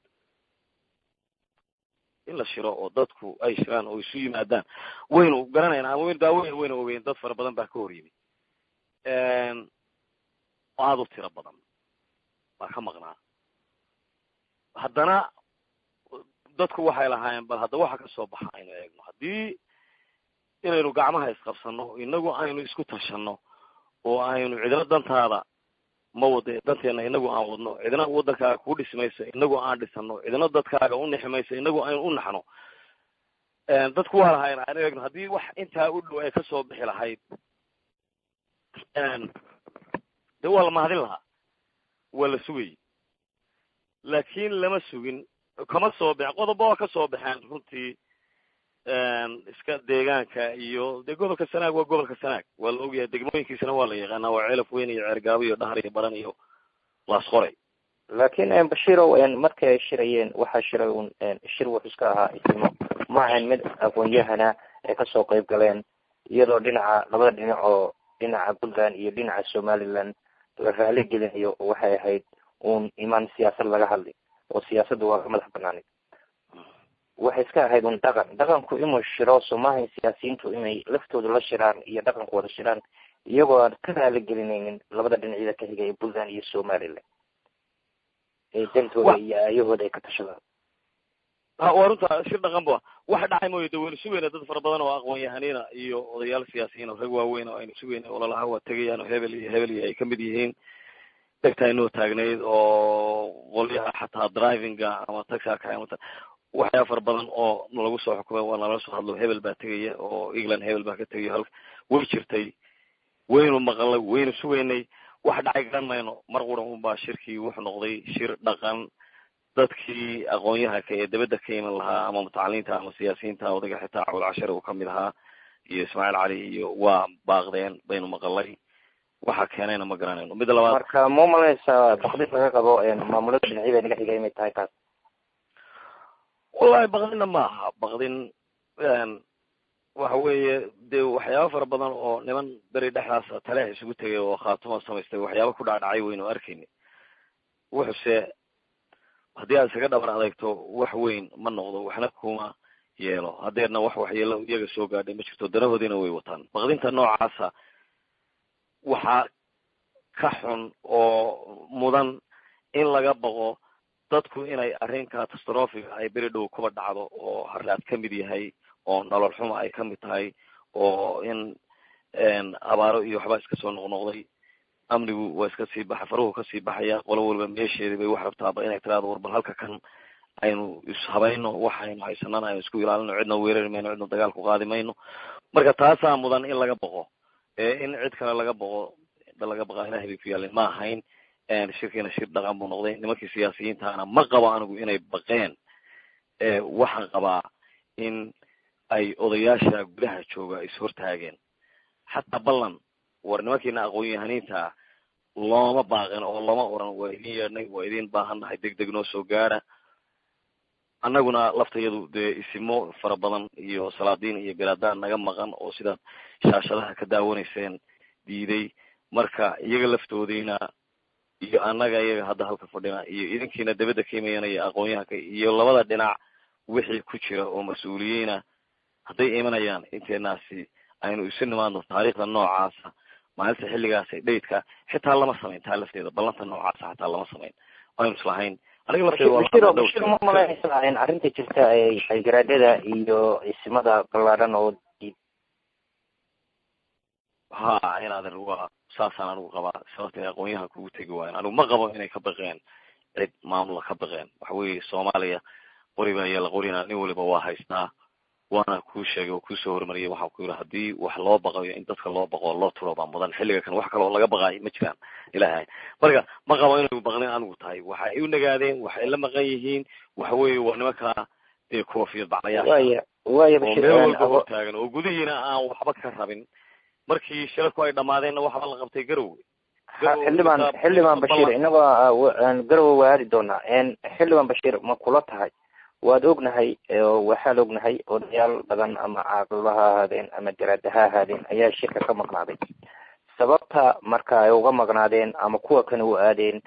In la shiro oo dadku ay shiraan oo isu yimaadaan waynu garanaynaa ama waynu daaweyn waynu ogeyn. Dad fara badan baa ka hor yimi, aada u tiro badan baa ka maqnaa. Haddana dadku waxay lahaayeen bal hadda waxa kasoo baxa aynu eegno. Haddii inaynu gacmaha isqabsano, inagu aynu isku tashanno oo aynu cidna dantaada ma wade, danteena inagu aan wadno, cidna waddankaaga kuu dhisi inagu aan dhisano, cidna dadkaaga u nixi mayso, inagu aynu u naxno. Dadku waa lahaayeen aynu eegno haddii wax intaa u dhow ay kasoo bixi lahayd, de waa la mahadin lahaa, waa la sugayay, laakiin lama sugin, kama soo bixin. Qodobo waa kasoo baxeen runtii, iska deegaanka iyo dee gobolka Sanaag waa gobolka Sanaag, waa la ogyahay, degmooyinkiisana waa la yaqaanaa, waa Ceelaf Weyn iyo Ceergaabo iyo Dhahar iyo Baran iyo Laasqoray. Laakiin Bashiirow, markii ay shirayeen waxaa shiray un shir wuxuu iska ahaa isimo, ma ahayn mid aqoon-yahana ay kasoo qeyb galeen, iyadoo dhinaca labada dhinac oo dhinaca Puntland iyo dhinaca Somaliland la raali gelinayo. Waxay ahayd uun imaan siyaasad laga hadlay oo siyaasadda waa ka madax banaanid. Waxay iska ahayd un dhaqan, dhaqanku inuu shiro soomaahan, siyaasiyiintu inay laftooda la shiraan iyo dhaqanku wada shiraan, iyagoo aan ka raali gelinaynin labada dhinacyada ka xiga ee Puntland iyo Somaliland ee dantooda iyo aayahooda ay ka tashadaan. Waa runta, shir dhaqan ba wax dhacay mooyo. De waynu sugayna dad fara badan oo aqoon-yahanina iyo odayaal siyaasiyiin oo rag waaweyn oo aynu sugayna ololaha waa tegayaan oo hebel iyo hebel iyo ay kamid yihiin dhegta aynoo taagnayd, oo qolyaha xataa drivinga ama taxaka waxyaa fara badan oo lagu soo xukumay waa nalala soo hadlo, hebel baa tegaya oo England hebel baa ka tegayo, halka way jirtay, waynu maqalnay, waynu sugaynay. Wax dhacay garan mayno. Mar quran unbaa shirkii wuxuu noqday shir dhaqan. Dadkii aqoon-yahanka ee debadda ka iman lahaa ama mutacalimiinta ama siyaasiyiinta, odayga xitaa Cawil Cashare uu kamid ahaa iyo Ismaaciil Cali iyo, waa baaqdeen baynu maqalay. Waxa keenayna ma garanayno. Midda labaad, Marka ma umalanaysaa baqdin laga qabo maamulada dhinacyada naga xiga inay tahay taas? Wallahi baqdinna maaha baqdin. Waxa weeye dee waxyaaba fara badan oo niman beri dhexdaas taleex isugu tegay oo Khaatuma samaystay, waxyaaba ku dhacdhacay waynu arkayni. Wuxuse haddii aad iskaga dhabar adeegto wax weyn ma noqdo, waxna kuma yeelo. Hadeerna wax waxyeelo iyaga soo gaadhay ma jirto, danahoodiina way wataan. Baqdinta noocaasa waxaa ka xun oo mudan in laga baqo dadku inay arrin catastrophiga ay beri dhow kuba dhacdo, oo harlaad ka mid yahay, oo nolol xuma ay kamid tahay, oo in abaaro iyo waxbaa iska soo noqnoqday, amnigu waa iska sii baxa, faruhu kasii baxaya, qolo waliba meesheedi bay wax rabtaaba inay tiraado war bal halka kan aynu ishabayno, waxaynu haysanana aynu isku ilaalino, cidna weerari mayno, cidna dagaal ku qaadi mayno. Marka taasaa mudan in laga boqo in cid kale laga boqo laga baqaa ilahay bay ku yaalin ma ahayn. Shirkiina shir dhaqan buu noqday. Nimankii siyaasiyiintaana ma qabo anigu inay baqeen. Waxaan qabaa in ay odayaasha gudaha jooga is-hortaageen. Xataa ballan war nimankiina aqoon-yahaniinta looma baaqin oo looma oran waa idin yeedhnay, waa idin baahannahay, deg deg noo soo gaara. Annaguna laftayadu dee isimo fara badan iyo salaadiin iyo garaadaan naga maqan oo sidaad shaashadaha ka daawanayseen diiday. Marka iyaga laftoodiina iyo annaga iyaga hadda halka fadhina iyo idinkiina dabadda ka imayanaya aqoon-yahanka iyo labada dhinac wixii ku jira oo mas-uuliyiina hadday imanayaan, inteenaasi aynu isu nimaadno. Taariikhda noocaasa, maalinta xilligaasi, dhaydka xitaa lama samayn, taa lafteeda ballanta noocaasa xataa lama samayn, aynu islahayn aniga lafteeda. Bashir, ma malaynaysaa in arrinta jirta ay garaadada iyo isimada ballaadhan oo Ha, inaadan waa saasaan anigu qabaa. Sababta aqoon-yahan kugu tegi waayan, anigu ma qabo inay ka baqeen cid maamula ka baqeen. Waxa weeye Soomaaliya qori baa yaala, qorina nin waliba waa haystaa, waana kuu sheegay oo kuusoo horumariyay. Waxaan ku yidhi haddii wax loo baqayo in dadka loo baqo loo turo baa mudan. Xilliga kan wax kaloo laga baqaayo ma jiraan ilahay. Marka ma qabo inay baqdin anigu tahay. Waxay u nagaadeen, waxay la maqan yihiin, waxa weeye waa nimanka dee koofiyad baclayaasha Waya waya oo meel walba hortaagan oo gudihiina aan waxba ka rabin. Markii shirarku ay dhamaadeenna waxba la qabtay Garowe. Xildhibaan Bashiir, inagoo Garowe waa aadi doonaa. Xildhibaan Bashiir, ma kula tahay, waad ognahay, waxaan ognahay odayaal badan ama caaqilo ha ahaadeen ama garaada ha ahaadeen ayaa shirka ka maqnaaday. Sababta marka ay uga maqnaadeen ama kuwa kale u aadeen,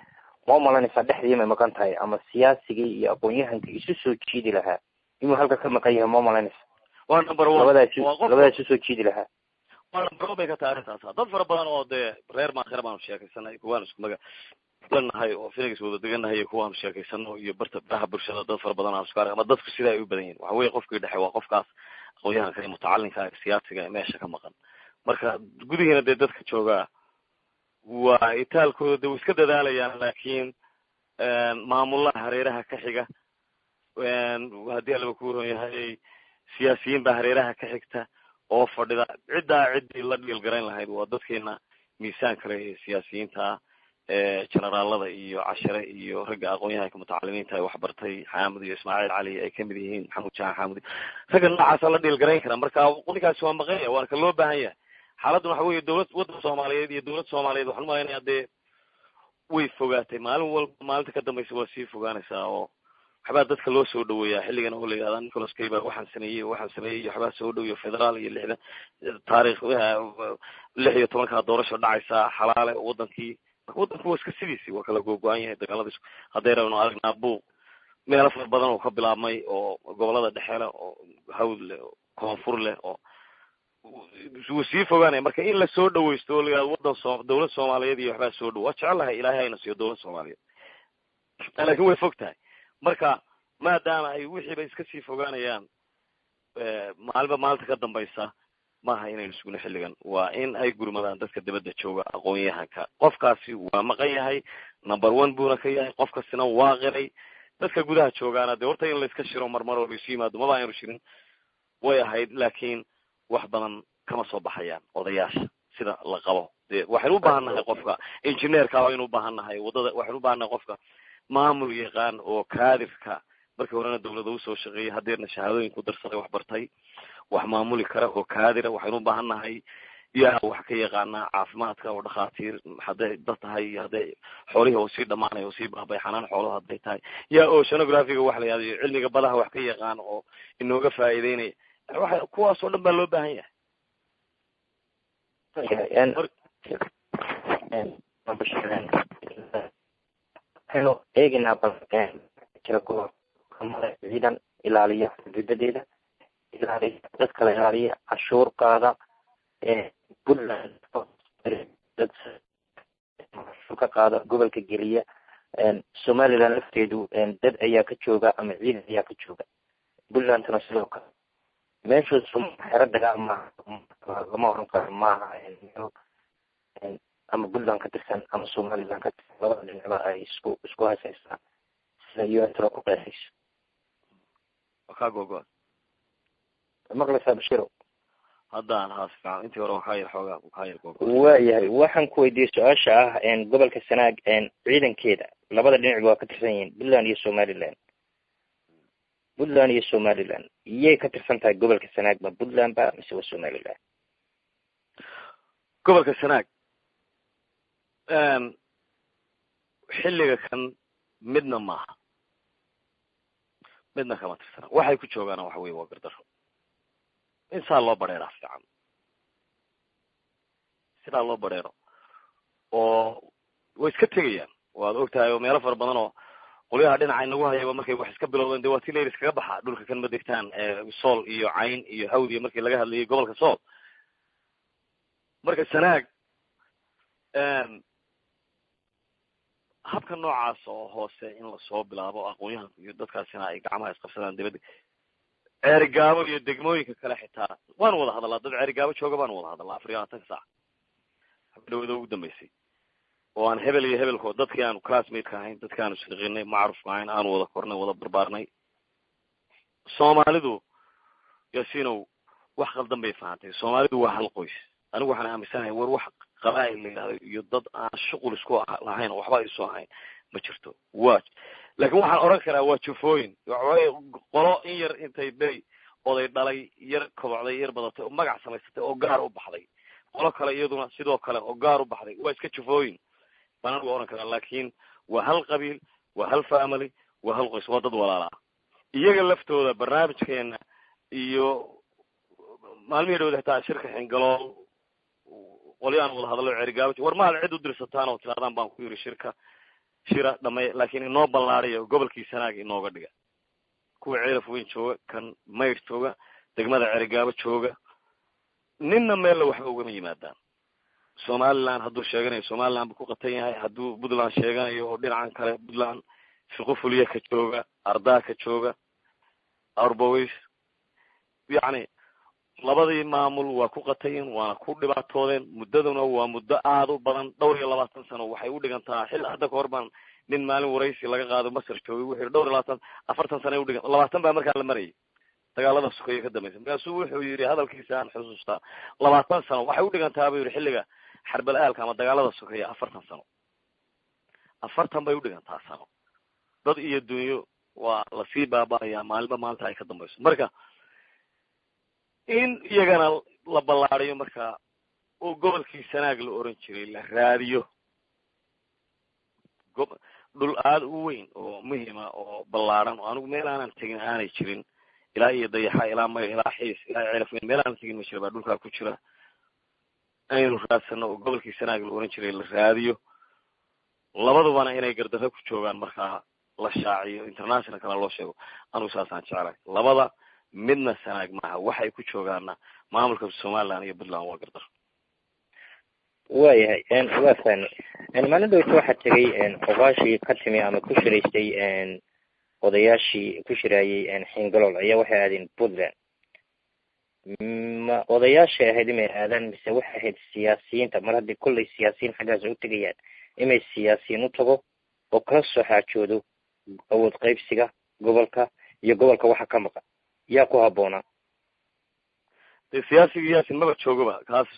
ma umalanaysaa dhexdii may maqan tahay ama siyaasigii iyo aqoon-yahankii isu soo jiidi lahaa inuu halka ka maqan yahay, ma umalanaysa? Waa number one. Labadaas labadaas isu soo jiidi lahaa. Waa number one bay ka tahay arrintaas. Dad fara badan oo dee reer maakhira baanu sheekaysanay, kuwaanu isku maga lanahay oo Phoenix wada deganahay, iyo kuwaanu sheekaysano iyo barta baraha bulshada dad fara badan aan isku arag ama dadku sida ay u badan yihin. Waxa weeye qofkii dhexe waa qofkaas aqoon-yahanka iyo mutacalinka siyaasiga ee meesha ka maqan. Marka gudihiina dee dadka joogaa waa itaalkooda dee way iska dadaalayaan, laakiin maamulaha hareeraha ka xiga, haddii allaba ku ron yahay, siyaasiyiin baa hareeraha ka xigta oo fadhida. Ciddaa ciddii la dhiil garayn lahayd waa dadkeena miisaan kale ee siyaasiyiinta, generaalada iyo Cashare iyo ragga aqoon-yahanka mutacalimiinta ay waxbartay, Xaamud iyo Ismaaciil Cali ay kamid yihiin, Maxamuud Jaan Xaamud, ragga noocaasa la dhiil garayn kara. Marka ninkaasi waa maqan yahay, waana ka loo baahan yahay. Xaaladdan waxa weeye dowlad waddan Soomaaliyeed iyo dowlad Soomaaliyeed waxaan umalaynaya dee Way fogaatay, maalin walba maalinta ka dambaysa waa sii fogaanaysaa, oo waxbaa dadka loo soo dhaweeyaa xilligan oo la yidhahdaa Nicholas Kay baa waxaan sameeyey, waxaan sameeyey, waxbaa soo dhaweeyo federaal iyo 60 taarikh 16-kaa doorasho dhacaysaa xalaale wadankii. Marka waddanku waa iska sidiisii, waa kala googo-an yahay dagaaladiisu. Hadday rabno aragnaa buuq meelo fara badan oo ka bilaabmay, oo gobolada dhexe leh, oo hawd leh, oo koonfur leh, oo wuu sii fogaanaya. Marka in lasoo dhawaysto oo la yihahdo waddan soo dawlad Soomaaliyeed iyo waxbaa soo dhow, waa jecelahay, Ilaahay hayna siiyo dawlad Soomaaliyeed, laakiin way fog tahay. Marka maadaama ay wixiiba iska sii fogaanayaan maalinba maalinta ka dambaysa, maaha inaynu sugno xilligan. Waa in ay gurmadaan dadka dibadda jooga, aqoon-yahanka. Qofkaasi waa maqan yahay, number one buuna ka yahay, qof kastina waa qiray. Dadka gudaha joogaana dee horta in layska shiro marmar oo laysu yimaado, maba aynu shirin way ahayd, laakiin wax badan kama soo baxayaan odayaasha sida la qabo. Dee waxaynu u baahan nahay qofka engineerka, waynu u baahan nahay waddada, waxaynu u baahan nahay qofka maamul yaqaan oo kaadirka, markii horena dawlada usoo shaqeeyay, haddeerna shahaadooyin ku darsaday, wax bartay, wax maamuli kara oo kaadira. Waxaynu u baahan nahay yaa wax ka yaqaanaa caafimaadka oo dhakhaatiir hadday dad tahay, iyo hadday xoolihii oo sii dhamaanay oo sii baabay, xanaan xoolaha hadday tahay, yaa oceanographyga wax la yahado iyo cilmiga badaha wax ka yaqaan oo inooga faa'iideynaya. Waxa kuwaas oo dhan baa loo baahan yahay. Waxaynu eegaynaa bal jira gobolkamada ciidan ilaaliya xuduudadeeda, ilaaliya dadka la ilaaliya, cashuur qaada. Puntland dad cashuur ka qaada gobolka geliya. Somaliland lafteedu dad ayaa ka jooga ama ciidan ayaa ka jooga, Puntlandna sidoo kale. Meeshu xero dagaal maaha, lama oran karo maaha meel ama Puntland ka tirsan ama Somaliland ka tirsan, labada dhinacba ay isku hasaystaan sida UN ku qeexayso. Kaa googo. Maqlaysaa, Bashiro? Haddaan haa, si fiican. Intii hore waxaa yar xoogaa kaa yar googo. Waayahay, waxaan ku weydiiyey su-aasha ah gobolka Sanaag ciidankeeda labada dhinacba waa ka tirsan yihiin, Puntland iyo Somaliland. Puntland iyo Somaliland iyay ka tirsan tahay gobolka Sanaag? Ma Puntland ba mise waa Somaliland? Gobolka Sanaag xilliga kan midna maaha, midna kama tirsana. Waxay ku joogaana waxa weye waa gardaro. In saa loo bareeraa fiican, sidaa loo bareero oo way iska tegayaan. Waad og tahay oo meelo fara badan oo qolyaha dhinaca inagu hayaba markay wax iska bilowdeen, de waa ti layr iskaga baxa dhulka kan ma degtaan. Sool iyo Cayn iyo Hawd iyo markii laga hadlayay gobolka Sool. Marka Sanaag habka noocaas oo hoose in lasoo bilaabo, aqoon-yahanku iyo dadkaasina ay gacmaha isqabsadaan dibadda, Ceerigaabo iyo degmooyinka kale xitaa waanu wada hadallaa. Dad Ceerigaabo jooga baanu wada hadallaa 24-ka saac habdhawada ugu dambeysay, oo aan hebel iyo hebelko dadkii aanu classmate-ka ahayn, dadki aanu shaqinay, macrufka ahayn, aanu wada kornay, wada barbaarnay. Soomaalidu, Yaasiinow, wax qaldan bay fahantay. Soomaalidu waa hal qoys. Anigu waxaan aaminsanahay war wax qabaa'il la yidhahdo iyo dad aan shuqul isku lahayn oo waxba isu ahayn ma jirto. Wa laakiin waxaan oran karaa waa jufooyin, qolo in yar intay beri oday dhalay yar kobocday, yar badatay, oo magac samaysatay oo gaar u baxday, qolo kale iyaduna sidoo kale oo gaar u baxday. Waa iska jufooyin baan anigu oran karaa, laakiin waa hal qabiil, waa hal family, waa hal qoys, waa dad walaalaa. Iyaga laftooda barnaamijkeena iyo maalmihii dhowda xitaa shirka Xingalool qolyahan wada hadallo Cerigaabo, war mahad cid u dirsataan oo tiraadaan baan ku yiri shirka shira dhamay, laakiin inoo ballaariya, gobolkii Sanaag inooga dhiga, kuwa Ceelaf Weyn jooga, kan Maydh jooga, degmada Cerigaabo jooga, ninna meella waxba ugama yimaadaan. Somaliland hadduu sheeganayo, Somaliland buu ku qatan yahay. Hadduu Puntland sheeganayo oo dhinacan kale Puntland Fiqofuliya ka jooga, Ardaa ka jooga, Arboways, yacni labadii maamul waa ku qatayin, waana ku dhibaatoodeen. Muddaduna waa muddo aada u badan, dhowr iyo labaatan sano waxay u dhigantaa. Xil hadda kahor baan nin maalin waraysi laga qaado Masar joogay, wuxuu yidhi dhowr iyo labaatan 40 sana udhigan, 20 baa markaa la marayay dagaalada sukeeye ka dambaysa. Markaasuu wuxuu yidhi, hadalkiisa aan xusuustaa, 20 sano waxay udhigantaa buu yidhi xilliga xarbal aalka ama dagaalada sokeeye, 40 sano, 40 bay udhigantaa sano. Dad iyo dunyo waa lasii baaba'ayaa maalinba maalinta ay ka dambayso. Marka in iyagana la ballaariyo marka oo gobolkii Sanaag la oran jiray la raadiyo. Dhul aada u weyn oo muhima oo ballaaran oo anigu meel aanan tegin aanay jirin, ilaa iyo Dayaxa, ilaa Mayo, ilaa Xiis, ilaa Ceelaf Weyn, meel aanan tegin ma jira baa dhulkaa ku jira. Aynu raadsano oo gobolkii Sanaag la oran jiray la raadiyo, labadubana inay gardarro ku joogaan markaa la shaaciyo, international kala loo sheego. Anigu saasaan jeclahay. Labada midna Sanaag maaha, waxay ku joogaana maamulka Somaliland iyo Puntland waa gardaro. Waayahay, waa fahmay. Maalin dhowta waxaa tegay oqaashii ka timi ama ku shiraystay, odayaashii ku shiraayey Xingalool ayaa waxay aadeen Puntland. Ma odayaashay ahayd inay aadaan mise waxay ahayd siyaasiyiinta? Mar haddii kollay siyaasiyiin xaggaas u tegayaan, inay siyaasiyiin u tago oo kala soo xaajoodo awood qaybsiga gobolka iyo gobolka waxa ka maqan, yaa ku habboonaa? Dee siyaasiga Yaasin maba joogoba kaas,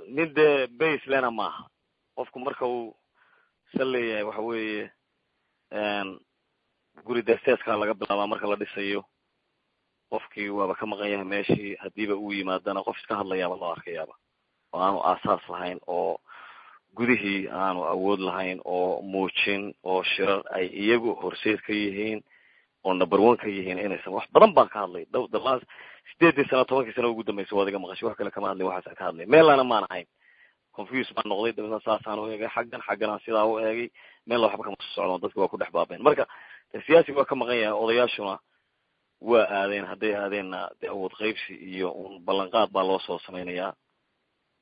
nin dee base lena maaha. Qofku marka uu sal leeyahay waxa weeye guri deesteeskaa laga bilaabaa marka la dhisayo. Qofkii waaba ka maqan yahay meeshii, haddiiba uu yimaadana qof iska hadlayaaba loo arkayaaba, oo aanu aasaas lahayn oo gudihii aanu awood lahayn oo muujin oo shirar ay iyagu horseed ka yihiin oo number one ka yihiin inaysan. Wax badan baan ka hadlay the last 8dii sano, 10kii sano ugu dambeysay. Waad iga maqashay, wax kale kama hadlin, waxaasaan ka hadlay. Meelana maan ahayn, confuse baan noqday. Dabeetna saasaan u eegay xaggan, xagganaan sidaa u eegay, meelna waxba kama soo socdon, dadki waa ku dhex baabeen. Marka siyaasiga waa ka maqan yahay, odayaashuna waa aadeen. Hadday aadeenna dee awood qaybsi iyo un ballanqaad baa loo soo samaynayaa.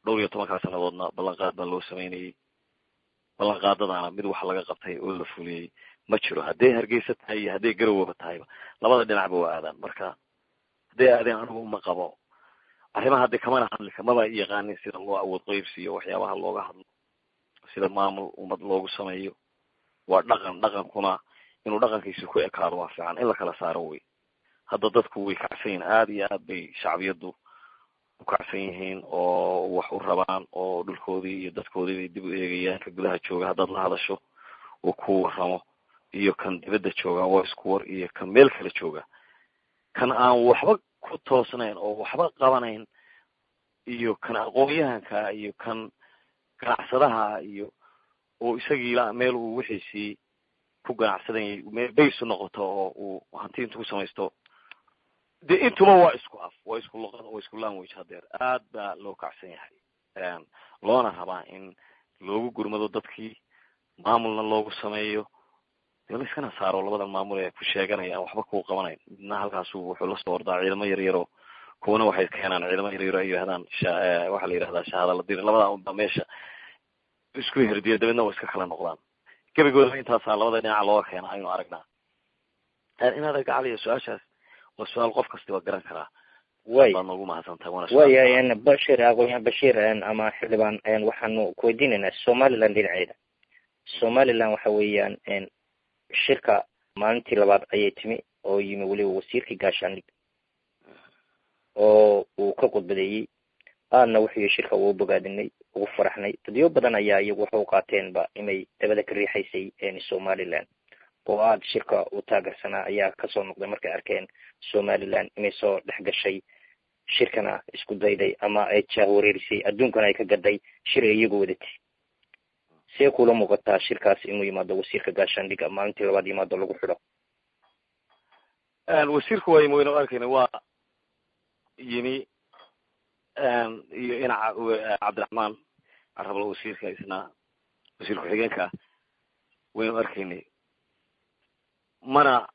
Dhowr iyo tobankaa sanadoodna ballanqaad baa loo samaynayay, ballanqaadadaana mid wax laga qabtay oo la fuliyey ma jiro. Hadday Hargeysa tahay iyo hadday Garowaba tahayba, labada dhinacba waa aadaan. Marka hadday aadeen, anigu uma qabo arrimaha hadde, kamana hadli, maba yaqaanin sida loo awood qaybsiiyo, waxyaabaha looga hadlo, sida maamul ummad loogu sameeyo. Waa dhaqan, dhaqankuna inuu dhaqankiisa ku ekaado waa fiican, in la kala saaro wey. Hadda dadku way kacsan yihin, aada iyo aad bay shacbiyaddu u kacsan yihiin oo wax u rabaan, oo dhulkoodii iyo dadkoodii bay dib u eegayaan. Ka gudaha jooga haddaad la hadasho oo ku warramo iyo kan dibadda jooga waa isku war, iyo kan meel kale jooga, kan aan waxba ku toosnayn oo waxba qabanayn iyo kan aqoon-yahanka iyo kan ganacsadaha iyo oo isagii meel uu wixiisii ku ganacsadanyay meel baysu noqoto oo uu hanti intu ku samaysto, dee intuba waa isku af, waa isku luqad, waa isku language. Hadeer aad baa loo kacsan yahay, loona rabaa in loogu gurmado dadkii, maamulna loogu sameeyo, dee la iskana saaro labadan maamul ee ku sheeganaya aan waxba kuu qabanayn. Midna halkaasu wuxuu lasoo ordaa ciidamo yaryaro, kuwana waxay keenaan ciidamo yaryaro ay yidhahdaan waxaa la yidhahdaa shahaada la diri. Labadaa unbaa meesha isku herdiya, dabeedna waa iska kala noqdaan gebigooda. Intaasaa labada dhinaca looga keena aynu aragnaa. Inaad gacaliyo su-aashaas waa su-aal qof kasti waa garan karaa. Way baad noogu mahadsantahay waana. Waayahay Bashir, aqoonyahan Bashir ama xildhibaan, waxaanu kuweydiinaynaa Somaliland dhinaceeda. Somaliland waxa weeyaan shirka maalintii labaad ayay timi oo yimi weliba wasiirkii gaashaandhig oo uu ka khudbadeeyey, aadna wuxuu yihi shirka uu bogaadinay, ugu faraxnay. Dadyo badan ayaa iyagu waxa u qaateenba inay dabada ka riixaysay Somaliland oo aada shirka u taageersanaa ayaa kasoo noqday markay arkeen Somaliland inay soo dhex gashay shirkana isku dayday ama ay jaahwareerisay adduunkana ay ka gaday shir ay iyagu wadatay. See kula muuqataa shirkaas inuu yimaado wasiirka gaashaandhiga maalintii labaad yimaado lagu xidho? Wasiirku waa yimi, waynu arkayna, waa yimi iyo inaca Cabdiraxmaan Carablo, wasiirka isna wasiir ku-xigeenka, waynu arkaynay. Mana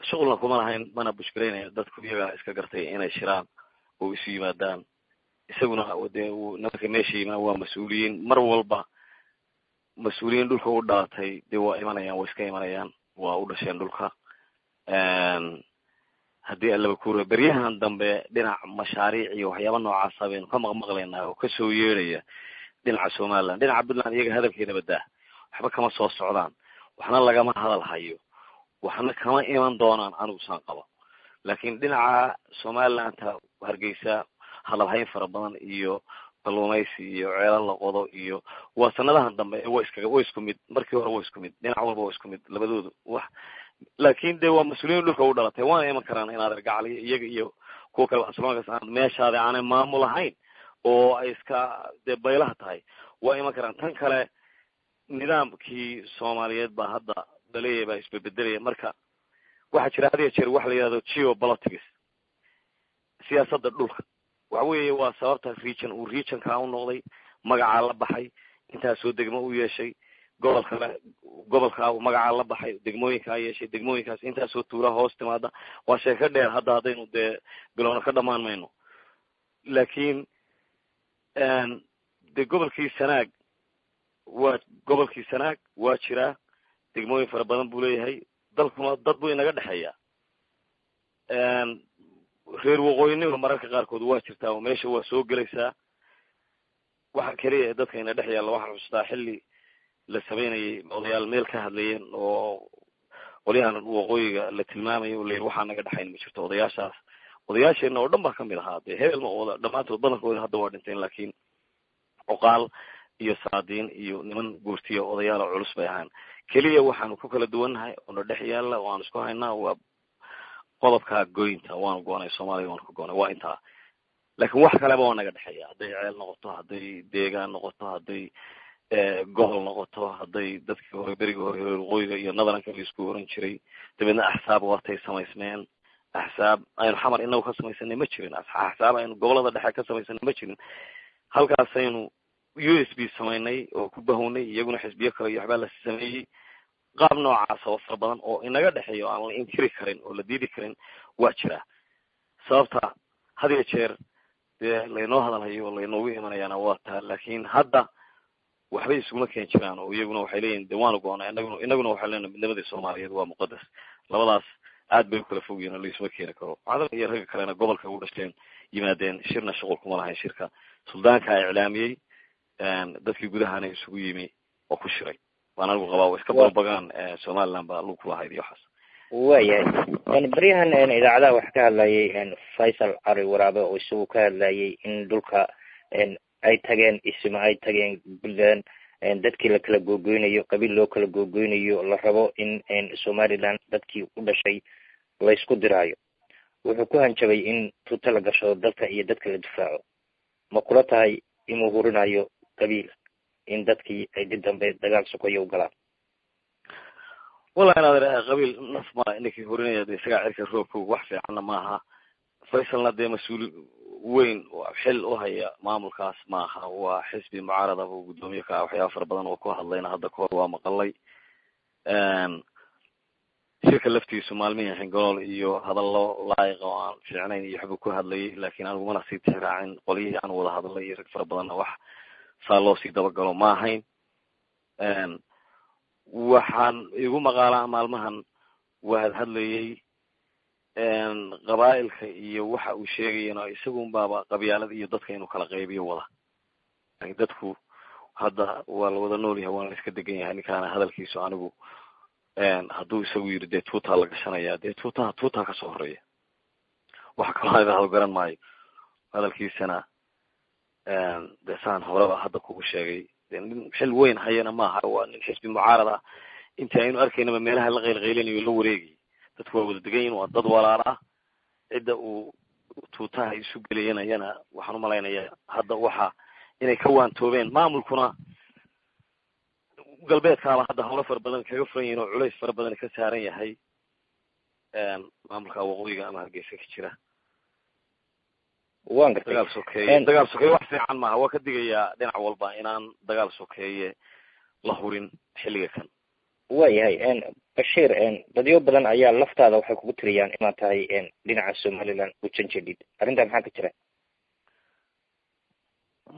shuqulna kuma lahayn, mana bushgaraynaya. Dadku iyagaa iska gartay inay shiraan oo isu yimaadaan. Isaguna dee uu nimanka meesha yimaa waa mas-uuliyiin, mar walba mas-uuliyiin dhulka u dhalatay dee waa imanayaan, waa iska imanayaan, waa u dhasheen dhulka. Haddii allaba kuura beryahan dambe dhinac mashaariic iyo waxyaaba noocaasa baynu ka maqmaqlaynaa oo kasoo yeedhaya dhinaca Somaliland. Dhinaca Puntland iyaga hadalkeeda badaa, waxba kama soo socdaan, waxna lagama hadal hayo, waxna kama iman doonaan anigu saan qabo. Laakiin dhinaca Somalilandta Hargeysa hadalhayn fara badan iyo kalluumaysi iyo ceelal la qodo iyo waa sanadahan dambe waa iskaga waa isku mid. Markii hore waa isku mid, dhinac walba waa isku mid labadoodu wax. Laakiin dee waa mas-uuliyiin dhulka u dhalatay, waana iman karaan inaad argacaliyo iyaga iyo kuwa kale asloonkaas aan meeshaada aanay maamul ahayn oo ay iska dee baylaha tahay, waa iman karaan. Tan kale Nidaamkii Soomaaliyeed baa hadda laleeyahay baa isbebedelaya. Marka waxaa jira had iyo jeer waxa la yihahdo geopolitics, siyaasadda dhulka. Waxa weeye waa sababta region uu regionkaa u noqday, magacaa la baxay, intaasoo degmo u yeeshay, gobolkale gobolkaa magacaa la baxay, degmooyinkaa yeeshay, degmooyinkaas intaasoo tuura hoos timaada. Waa sheeko dheer, hadda haddaynu dee bilowna ka dhamaan mayno. Laakiin dee gobolkii Sanaag waa gobolkii Sanaag, waa jiraa, degmooyin fara badan buu leeyahay, dalkuna dad buu inaga dhexeeya. Reer waqooyinima mararka qaarkood waa jirtaa oo meesha waa soo gelaysaa. Waxa keliya ee dadka ina dhex yaalla, waxaan xustaa xilli la samaynayay odayaal meel ka hadlayeen oo qolyahan waqooyiga la tilmaamayo oo layidhi waxaa naga dhexayn ma jirto. Odayaashaas odayaasheenna oo dhan baa kamid ahaa, dee hebel ma wada, dhammaantood badankooda hadda waa dhinteen, laakiin cuqaal iyo saadiin iyo niman guurtiya odayaal oo culus bay ahaan. Keliya waxaanu ku kala duwannahay oo na dhex yaalla oo aan isku haynaa waa qodobkaa goynta. Waanu goonay Soomaaliya, waanu ka goonay, waa intaa. Laakiin wax kaleba waa naga dhexeeya, hadday ceel noqoto, hadday deegaan noqoto, hadday gobol noqoto, hadday dadkii hore berigii hore reer waqooyiga iyo nadaranka la isku oran jiray. Dabeedna axsaab watay samaysmeen, axsaab aynu Xamar inagu ka samaysanay ma jirin, axsaab aynu gobolada dhexe ka samaysanay ma jirin. Halkaasaynu USB samaynay oo ku bahownay, iyaguna xisbiyo kale iyo waxbaa la sameeyey. Qaab noocaas oo fara badan oo inaga dhexeeyo aan la inkiri karin oo la diidi karin waa jiraa. Sababta had iyo jeer dee laynoo hadalhayo oo laynoogu imanayaana waa taa. Laakiin hadda waxbay isuguma keen jiraan oo iyaguna waxay leeyihin de waanu goonay, inaguna waxay leenahay midnimadii Soomaaliyeed waa muqadas. Labadaas aad bay u kala fog yihin oo laisuma keeni karo. Cadal iyo ragga kalena gobolka u dhashteen yimaadeen, shirna shuqul kuma lahayn. Shirka suldaankaa iclaamiyey, dadkii gudahana isugu yimi oo ku shiray baan anigu qabaa. Waa iska barbagaan Somaliland baa lug kulahayd iyo waxaas. Waayahay. Baryahan idaacadaha waxaa ka hadlayay Faysal Cali Waraabe oo isagu ka hadlayay in dhulka ay tageen isma ay tageen Puntland, dadkii la kala googoynayo, qabiil loo kala googoynayo, la rabo in Somaliland dadkii u dhashay laysku diraayo. Wuxuu ku hanjabay in tuuto la gashado dalka iyo dadka la difaaco. Ma kula tahay inuu hurinayo qabiil in dadkii ay dib dambe dagaal sokoyo u galaan? Wallahi inaad qabiil naf ma ninkii hurinaya de isagaa cirka roobka, wax fiicanna maaha. Faysalna dee mas-uul weyn xil u haya maamulkaas maaha, waa xisbi mucaarada buu guddoomiye ka ah. Waxyaaba fara badan oo ku hadlayna hadda kahor waa maqalay. Shirka laftiisu maalmihii xingalool iyo hadallo laayiqa oo aan fiicnayn iyo waxbuu ku hadlayay, laakiin anigu mana sii tixraacin. Qolyihii aan wada hadlay iyo rag fara badanna wax saa loo sii dabagalo ma ahayn. Waxaan igu maqaalaa maalmahan waa hadhadlayay qabaa'ilka iyo waxa uu sheegayana isagun baaba qabyaalada iyo dadka inuu kala qaybiyo wada. Laakiin dadku hadda waa la wada nool yahay, waana la iska degan yahay. Ninkaana hadalkiisu anigu hadduu isagu yidhi dee tuutaa la gashanaya, dee tuutaha tuutaa kasoo horeeya, waxa kaloo idhaahdo garan maayo. Hadalkiisana dee saan horeba hadda kugu sheegay, dee nin xil weyn hayana maaha, waa nin xisbi mucaarad ah. Intii aynu arkaynaba meelaha la qaylqaylinayo la wareegayay, dadku waa wada degan yihin, waa dad walaala ah. Cidda uu tuutaha isu geliyanayana waxaan umalaynayaa hadda waxa inay ka waantoobeen. Maamulkuna galbeedkaaba hadda howlo fara badan kaga furan yihin oo culays fara badan ka saaran yahay maamulka waqooyiga ama Hargeysa ka jira. Waan gartay. Dagaal sokeeye, dagaal sokeeye wax fiican maaha. Waa ka digayaa dhinac walba inaan dagaal sokeeye la hurin xilliga kan. Waayahay Bashiir, dadyo badan ayaa laftaada waxay kugu tiriyaan inaad tahay dhinaca Somaliland u janjedhid. Arrintaa maxaa ka jira?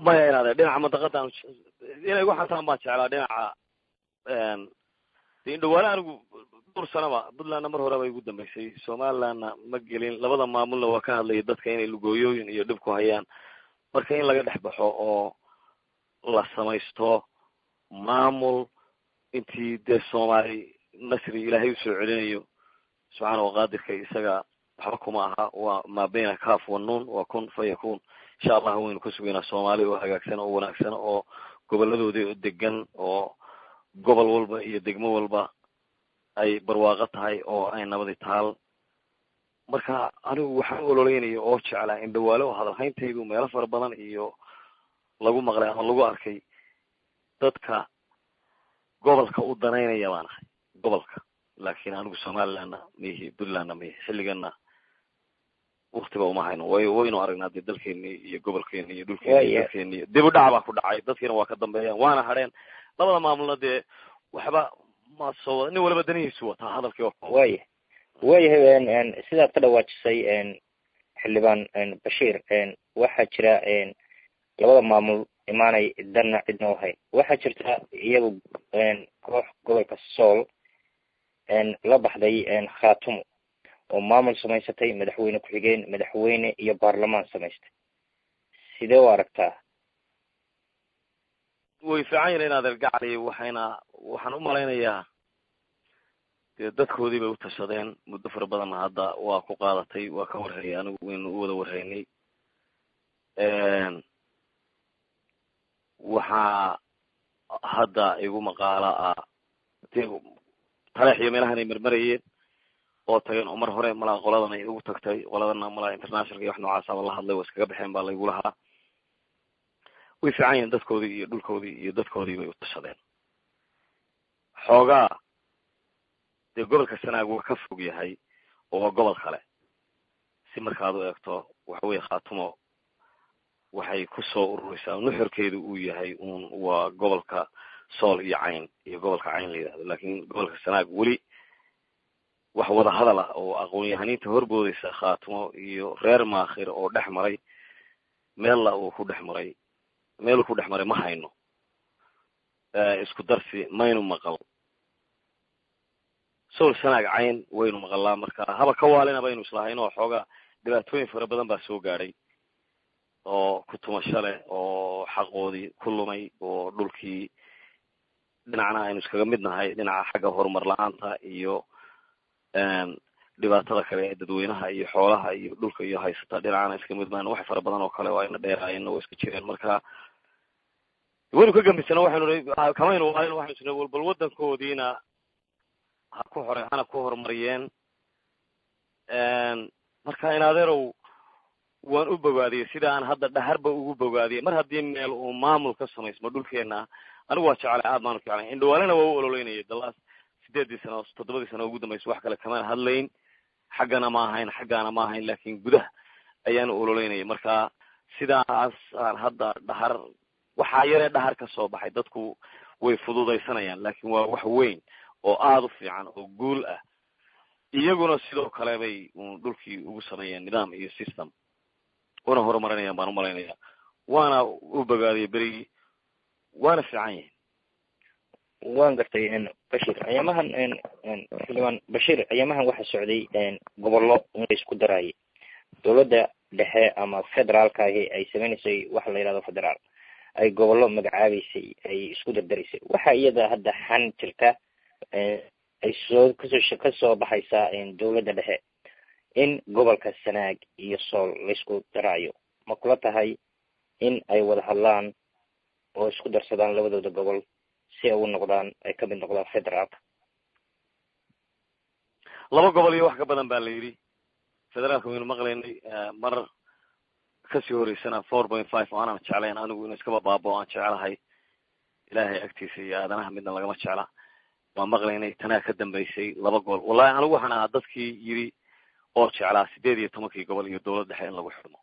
Maya, inaade dhinaca mandaqadaan inay igu xataan baan jeclaa dhinaca de indhawaale. Anigu dhowr sanaba Puntlandna mar horeba igu dambeysay, Somalilandna ma gelin. Labada maamulna waa ka hadlaya dadka inay lugooyooyin iyo dhib ku hayaan. Marka in laga dhex baxo oo la samaysto maamul intii dee Soomaali nasri Ilaahay usoo celinayo subxaana waqaadirka, isaga waxba kuma aha. Waa maa bayna kaf wa nuun, waa kun fa yakun. Insha Allah waynu ka sugaynaa Soomaali oo hagaagsan oo wanaagsan oo goboladoodii oo degan oo gobol walba iyo degmo walba ay barwaaqo tahay oo ay nabadi taal. Marka anigu waxaan u ololeynaya oo jeclaa indhawaale oo hadalhayntaydu meelo fara badan iyo lagu maqlay ama lagu arkay dadka. Gobolka u danaynaya baan ahay gobolka, laakiin anigu Somalilandna mihi, Puntlandna mihi, xilligana waktiba uma hayno. Waynu aragnaa dee dalkeeni iyo gobolkeeni iyo dhulkeeni iyo dalkeeni dib u dhac baa ku dhacay, dadkiina waa ka dambeeyaan waana hadheen. Labada maamulna dee waxba ma soo wada, nin waliba danihiisu wataa hadalkii. Waya, waayahay, sidaad ka dhawaajisay xildhibaan Bashiir, waxaa jira labada maamul imaanay danna cidna u hayn. Waxaa jirta iyagu koox gobolka Sool la baxday Khatumo oo maamul samaysatay, madaxweyne ku-xigeen, madaxweyne iyo baarlamaan samaystay. Sidee u aragtaa? Way fiican yihin adeer gacali. Waxaan u malaynayaa dee dadkoodii bay u tashadeen muddo fara badanna hadda waa ku qaadatay, waa ka warhayay anigu, waynu u wada warhaynay. Waxaa hadda igu maqaala ah dee taleex iyo meelahan ay marmarayeen oo tageen oo mar hore malaa qoladan ay ugu tagtay, qoladana malaa internationalka iyo wax noocaasaba la hadlay, waa iskaga baxeen baa laygu lahaa. Way fiican yihiin, dadkoodii iyo dhulkoodii iyo dadkoodii bay u tashadeen. Xoogaa dee gobolka Sanaag waa ka fog yahay oo waa gobol kale. Si markaad u eegto waxa weye Khaatumo waxay kusoo urureysaa nuxurkeedu uu yahay uun waa gobolka Sool iyo Cayn iyo gobolka Cayn la yidhahdo, laakiin gobolka Sanaag weli wax wada hadal ah oo aqoon-yahaniinta horboodeysa Khaatumo iyo reer Maakhir oo dhex maray meella uu ku dhex maray, meeluu ku dhex maray ma hayno, isku darsi maynu maqal. Sool Sanaag Cayn waynu maqalaa, marka haba ka waalina baynu islahayn oo xoogaa dhibaatooyin fara badan baa soo gaadhay oo ku tumasho leh oo xaqoodii ku lumay oo dhulkii dhinacna aynu iskaga mid nahay, dhinaca xagga horumar la-aanta iyo dhibaatada kale ee dadweynaha iyo xoolaha iyo dhulka iyo haysata, dhinacana iska mid maan, wax fara badan oo kale oo ayna dheeraayeenna waa iska jireen. Marka waynu ka gambisano, waxaynu kamaynu waalin, waxaynu isna bal waddankoodiina ha ku hore hana ku horumariyeen. Marka in adeerow waan u bogaadiyey sida aan hadda dhaharba ugu bogaadiyey. Mar haddii meel uu maamul ka samaysmo dhulkeena, anigu waa jeclay, aad baanu jeclay, indhawaalena waa u ololeynayay dalaas 8dii sano 7dii sano ugu dambaysa, wax kale kamaan hadlayn, xaggana ma ahayn xaggaana ma ahayn, laakiin gudaha ayaanu ololeynayay. Marka sidaas aan hadda dhahar waxaa yaree dhahar ka soo baxay dadku way fududaysanayaan, laakiin waa wax weyn oo aada u fiican oo guul ah. Iyaguna sidoo kale bay dhulkii ugu sameeyeen nidaam iyo system una horumarinayaan baan umalaynaya, waana u bogaadiyay berigii, waana fiican yihin. Waan gartay Bashir. Ayaamahan xildhibaan Bashiir, ayaamahan waxaa socday gobollo in la isku daraayay, dawladda dhexe ama federaalka ahi ay sameynaysay waxa la yidhahdo federaal, ay gobollo magacaabeysay, ay isku dardaraysay. Waxaa iyada hadda xan jirta ay soo kasoo baxaysaa dawladda dhexe in gobolka Sanaag iyo Sool laisku daraayo. Ma kula tahay in ay wada hadlaan oo isku darsadaan labadooda gobol si ay u noqdaan, ay kamid noqdaan federaalka? Laba gobol iyo wax ka badan baa la yidhi federaalka waynu maqlaynay mar kasii horeysana 4.5 oo aanan jeclayn anigu inu iskaba baabao aan jecelahay, ilaahay agtiisa iyo aadanaha midna lagama jecla, waan maqlaynay. Tanaa ka dambaysay laba gobol. Wallahi anigu waxaan ahaa dadkii yidhi oo jeclaa 18kii gobol iyo dawlad dhexe in lagu xidhmo.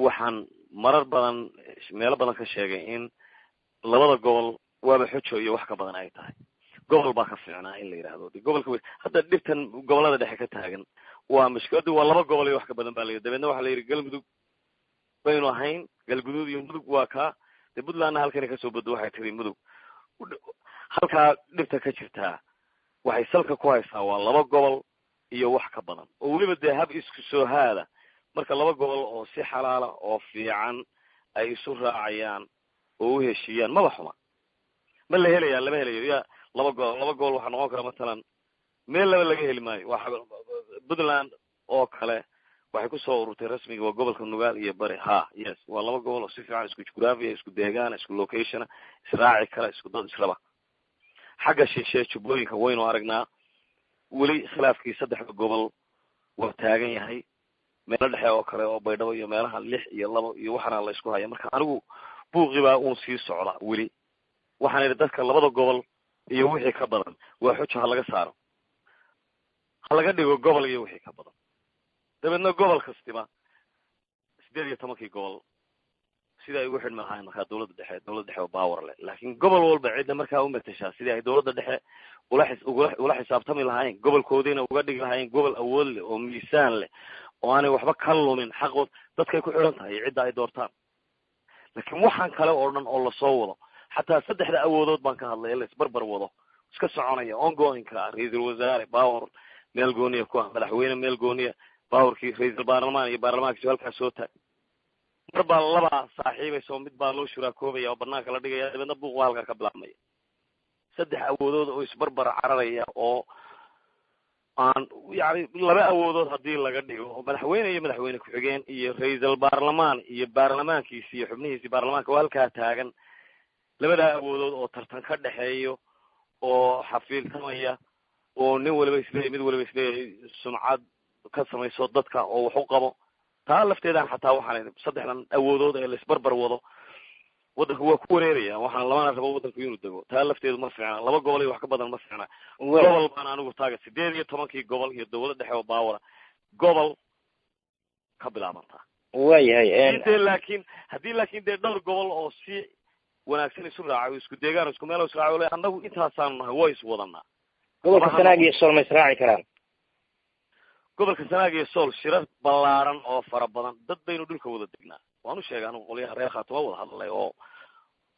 Waxaan marar badan meelo badan ka sheegay in labada gobol waaba xujo iyo wax ka badan ay tahay, gobol baa ka fiicnaa in la yidhahdo gobolka. Hadda dhibtan gobolada dhexe ka taagan waa mushkiladu waa laba gobol iyo wax ka badan baa la yidhi. Dabeedna waxaa la yidhi Galmudug baynu ahayn, Galguduud iyo Mudug waa kaa dee, Puntlandna halkani kasoo bodo waxay tiri Mudug. Halkaa dhibta ka jirtaa waxay salka ku haysaa waa laba gobol iyo wax ka badan oo weliba dee hab isku soo haada. Marka laba gobol oo si xalaala oo fiican ay isu raacayaan oo u heshiiyaan maba xuma, ma la helayaa, lama helayo. Ya laba gobol, laba gobol waxaa noqon kara matalan meel laba laga heli maayo. Waa Puntland oo kale waxay kusoo ururtay rasmiga waa gobolka Nugaal iyo Bari. Ha yes, waa laba gobol oo si fiican isku jugraphiya, isku deegaana, isku locationa, israaci kara, isku dad israba. Xagga shishe jubbooyinka waynu aragnaa weli khilaafkii saddexda gobol waa taagan yahay, meelo dhexe oo kale oo Baydhabo iyo meelaha 6 iyo 2 iyo waxaana la isku haya. Marka anigu buuqi baa uun sii socda weli. Waxaan idhi dadka labada gobol iyo wixii ka badan waa xujo, ha laga saaro, ha laga dhigo gobol iyo wixii ka badan. Dabeedna gobol kastiba 18-kii gobol sidai ay ugu xidhmi lahayn markaa dawladda dhexe, dawladda dhexe oo power leh, laakiin gobol walba cidda markaa u mateshaa sidii ay dawladda dhexe ula xis ugula ula xisaabtami lahaayeen, gobolkoodiina uga dhigi lahaayeen gobol awood leh oo miisaan leh oo aanay waxba ka lumin xaqood, dadkay ku xidhan tahay cidda ay doortaan. Laakiin waxaan kale oo dhan oo lasoo wado, xataa saddexda awoodood baan ka hadlay ee la isbarbar wado, iska soconaya ongoingka, ra-iisul wasaare power meel gooniya ku ah, madaxweyne meel gooniya powerkii, ra-iisul baarlamaan iyo baarlamaankiisu halkaas soo taag, mar baa labaa saaxiibaysa oo mid baa loo shuraakoobaya oo banaanka la dhigaya, dabeedna buuq baa halkaa ka bilaabmaya. Saddex awoodood oo isbarbar cararaya oo aan yani laba awoodood haddii laga dhigo oo madaxweyne iyo madaxweyne ku-xigeen iyo ra-iisul baarlamaan iyo baarlamaankiisi iyo xubnihiisi baarlamaanka oo halkaa taagan, labadaa awoodood oo tartan ka dhexeeyo oo xafiiltamaya oo nin waliba isleeyahy, mid waliba isleeyahay sumcad ka samayso dadka oo wax u qabo, taa lafteedaan xataa waxaan idhi saddexdan awoodood ee laisbarbar wado waddanku waa ku wareeraya, waxaan lamana rabo waddanku inuu dego. Taa lafteedu ma fiicna, laba gobol iyo wax ka badan ma fiicna. Gobol baan anigu taaga, 18-kii gobol iyo dawlad dhexe oo power ah gobol ka bilaabantaa. Waayahay. Dee laakiin haddii laakiin dee dhowr gobol oo si wanaagsan isu raacay oo isku deegaan, isku meel isu raacay, annagu intaasaanu nahay, waa iswadanaa. Gobolka Sanaag iyo Sool ma israaci karaan? Gobolka Sanaag iyo Sool shirar ballaaran oo fara badan, dad baynu dhulka wada degnaa. Waan u sheegay anigu qolyaha reer Khaatuma wada hadlay oo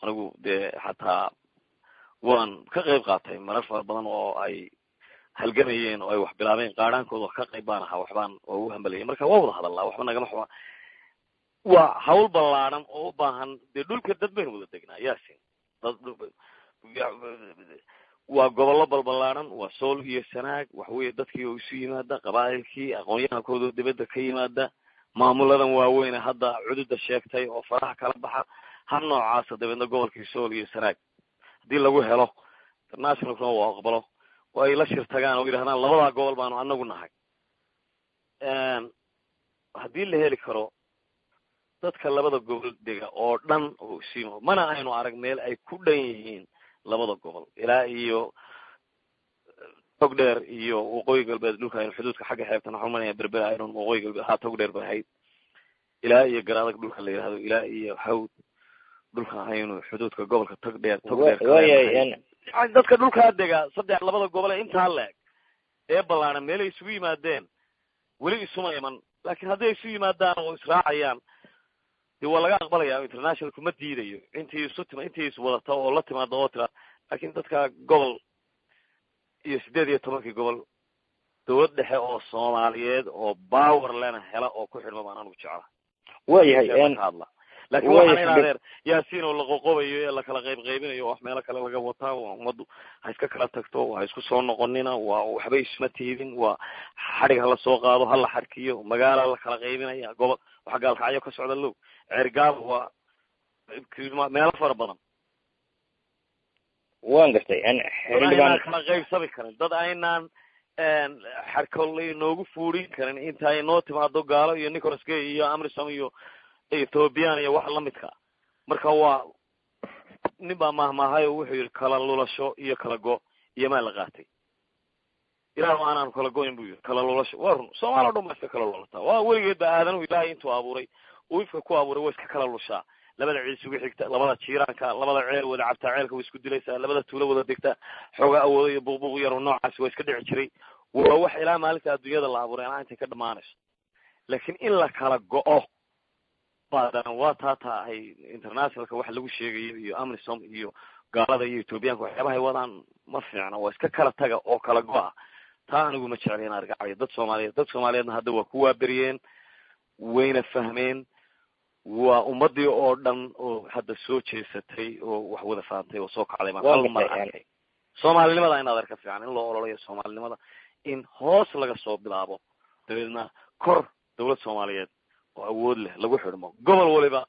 anigu dee xataa waan ka qayb qaatay marar fara badan oo ay halgamayeen oo ay wax bilaabeen, qaadhaankooda ka qayb baan ahaa, waxbaan oo ugu hambalayay. Marka waa wada hadalnaa, waxba nagama xuma. Waa hawl ballaaran oo u baahan dee dhulka dad baynu wada degnaa, Yasin, dad waa gobollo balbalaaran, waa Sool iyo Sanaag. Waxa weeye dadkii oo isu yimaada, qabaa'ilkii, aqoon-yahankooda dibadda ka yimaada, maamuladan waaweyne hadda cududa sheegtay oo faraha kala baxa hab noocaasa. Dabeedna gobolkii Sool iyo Sanaag haddii lagu helo, internationalkuna uu aqbalo oo ay la shir tagaan oo yidhahdaan labadaa gobol baanu anagu nahay, haddii la heli karo dadka labada gobol dega oo dhan oo isimo, mana aynu arag meel ay ku dhan yihiin labada gobol ilaa iyo Togdheer iyo Waqooyi Galbeed, dhulka aynu xuduudka xagga xeebtan waxaan umalaya Berbera aynu Waqooyi Galbeed haa Togdheer bay ahayd, ilaa iyo Garadag dhulka la yidhahdo, ilaa iyo Hawd dhulka aynu xuduudka gobolka Togdheer. Togdheer Waayahay. Dadka dhulkaa dega saddex labada gobol ee intaa leeg ee ballaaran meelay isugu yimaadeen weli isuma iman, laakiin hadday isu yimaadaan oo israacayaan dee waa laga aqbalaya, international kuma diidayo intii isu tima, intii iswadata oo la timaado oo tira. Laakiin dadka gobol iyo 18-kii gobol dawlad dhexe oo Soomaaliyeed oo power lena hela oo ku xidhma baan anigu jecla. Waayahay. Hadla laakiin waxaan in adeer Yaasiin oo la qoqobayo ee lakala qayb qaybinayo, wax meelo kale laga wataa, waa ummaddu ha iska kala tagto, ha isku soo noqonina, waa waxba isma tiidin, waa xadhig hala soo qaado, hala xarkiyo, magaala la kala qaybinaya, gobol waxa Gaalkacyo ka socda, low Ceergaabo, waa meelo fara badan. Waan gartay. Dad aynaan kala qaybsami karin, dad aynaan xarko lainoogu fuurin karin inta ay noo timaado gaalo iyo Nicholas Gay iyo Amrisom iyo Ethoobiyan iyo wax lamidka. Marka waa nin baa mahmaahay oo wuxuu yidhi kala lulasho iyo kala go iyo maa la qaatay, Ilaah aanaanu kala goyn buu yidhi. Kala lulasho waa run, Soomaali o dhan ba iska kala lulataa, waa weligeed ba aadanuhu Ilaahay intuu abuuray uu ifka ku abuuray waa iska kala lushaa. Labada ciid isugu xigta, labada jiiraanka, labada ceel wada cabtaa ceelka way isku dilaysaa, labada tuulo wada degtaa xoogaa awoodo iyo buuqbuuq yaro noocaasi waa iska dhici jiray. Waa wax ilaa maalinta adduunyada la abuuray anaa intay ka dhamaanayso. Laakiin in la kala go'o badan waa taa ay internationalka wax lagu sheegayo iyo Amnisom iyo gaalada iyo Ethoobiyaanka waxyaabahay wadaan ma fiicna, waa iska kala taga oo kala go'a. Taa anigu ma jecli in argacayo dad Soomaaliyeed. Dad Soomaaliyeedna hadda waa ku waaberiyeen, wayna fahmeen, waa ummadii oo dhan oo hadda soo jeesatay oo wax wada fahamtay oo soo kacday baan hal mar arkay. Soomaalinimada in adeer ka fiican in loo ololayo, soomaalinimada in hoos laga soo bilaabo, dabeedna kor dawlad Soomaaliyeed oo awood leh lagu xidhmo, gobol waliba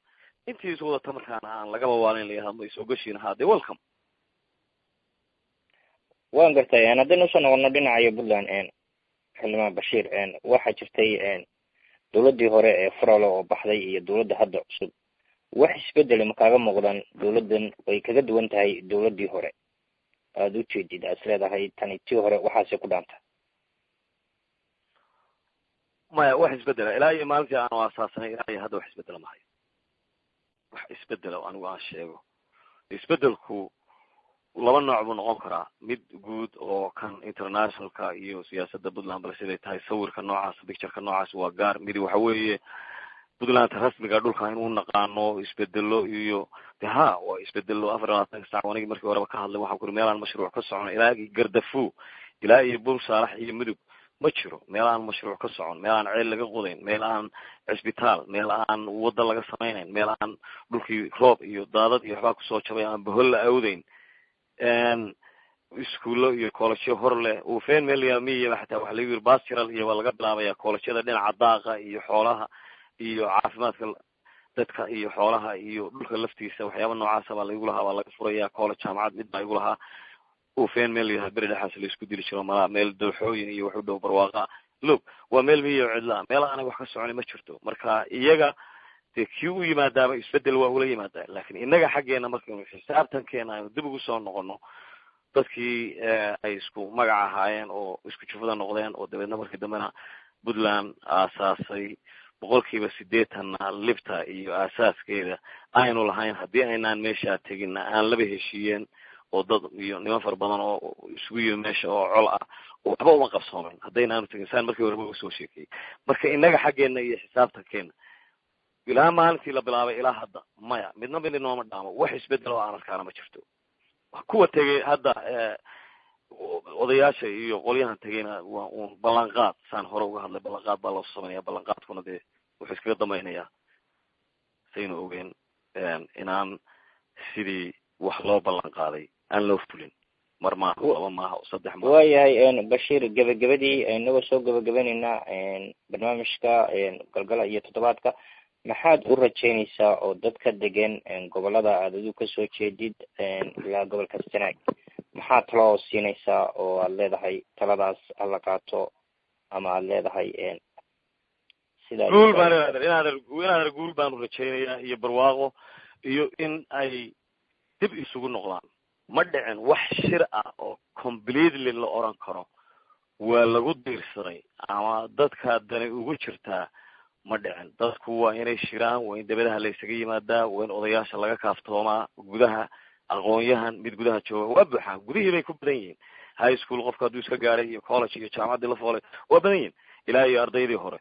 intii isu wadata markaana aan lagaba waalin la yahadmo is ogashiin ahaa dee welcome. Waan gartay. Haddaynu usoo noqono dhinacayo Puntland, xildhibaan Bashiir, waxaa jirtay dawladdii hore ee Farolo oo baxday iyo dawladda hadda cusub Wax isbedele ma kaaga muuqdaan dawladdan way kaga duwan tahay dawladdii hore aada ujeedid aad is leedahay tani tii hore waxaasay ku dhaanta? Maya, wax isbedela ilaa iyo maalintii aanu aasaasanay ilaa iyo hadda wax isbedela mahayo. Wax isbedela anigu aan sheego, isbedelku laba nooc buu noqon karaa: mid guud oo kan internationalka iyo siyaasadda Puntland bal siday tahay, sawirka noocaas, pictureka noocaas waa gaar. Mid waxa weeye Puntlandta rasmiga dhulka inuu naqaano isbedelo iyo de ha waa isbedelo 24-ka sac. Anigii markii horeba ka hadlay waxaan kuri meel aan mashruuc ka socon ilaa Gardafu ilaa iyo Bur Saalax iyo Mudug ma jiro, meel aan mashruuc ka socon, meel aan ceel laga qodayn, meel aan cisbitaal, meel aan wadda laga samaynayn, meel aan dhulkii roob iyo daadad iyo waxbaa kusoo jabay aan bohol la awdayn, iskuullo iyo koolajyo hor leh ufeen meel miyaba xataa waxa lagu yiri bastiral iyo waa laga bilaabaya koolajyada dhinaca daaqa iyo xoolaha iyo caafimaadka dadka iyo xoolaha iyo dhulka laftiisa, waxyaaba noocaasa baa laigu lahaa, waa laga furaya college, jaamacad mid baa igu lahaa. Ufeen meel yahay beri dhexaas laisku dili jiro malaa, meel dooxooyin iyo wax u dhow barwaaqa look, waa meel miyo cidlaa, meel aanay wax ka soconin ma jirto. Marka iyaga dee kii u yimaadaaba isbedel waa ula yimaadaa, lakin innaga xaggeena markaynu xisaabtankeena aynu dib ugu soo noqono, dadkii ay isku magac ahaayeen oo isku jufada noqdeen oo dabeedna markii dambena Puntland aasaasay, 80%-na libta iyo aasaaskeeda aynu lahayn, haddii aynaan meeshaa teginna aan laba heshiiyeen oo dad iyo niman fara badan oo isugu yimi meesha oo col ah oo waxba uma qabsoomen haddaynaanu tegin, saan markii horeba uga soo sheekeyey. Marka innaga xaggeena iyo xisaabtankeena ilaa maalintii la bilaabay ilaa hadda maya, midna mid inooma dhaamo, wax isbedel oo aan arkaana ma jirto. Kuwa tegay hadda odayaasha iyo qolyahan tegayna waa uun ballanqaad, saan hore uga hadlay, ballanqaad baa loo sameynaya, ballanqaadkuna dee wuxuu iskaga dambaynayaa saynu ogeen inaan sidii wax loo ballan qaaday aan loo fulin, mar maaha, laba maaha, saddex maaha. Waayahay Bashiir, gebagabadii inagoo soo gebagabayneynaa barnaamijka Galgala iyo toddobaadka, maxaad u rajeynaysaa oo dadka degan gobolada aad adigu kasoo jeedid ilaa gobolka Sanaag, maxaad talo oo siinaysaa oo aad leedahay taladaas hala qaato ama aad leedahay sida? Guul baan inaader, guul baanu rajaynayaa iyo barwaaqo iyo in ay dib isugu noqdaan. Ma dhicin wax shir ah oo completely la oran karo waa lagu diirsaday ama dadkaa dani ugu jirtaa, ma dhicin. Dadku waa inay shiraan, waa in dabadaha la isaga yimaadaa, waa in odayaasha laga kaaftoomaa, gudaha aqoon-yahan mid gudaha jooga waa buuxaan, gudihii bay ku badan yihiin. High school qofka hadduu iska gaaray iyo college iyo jaamacaddii la foolay waa badan yihin ilaa iyo ardaydii hore.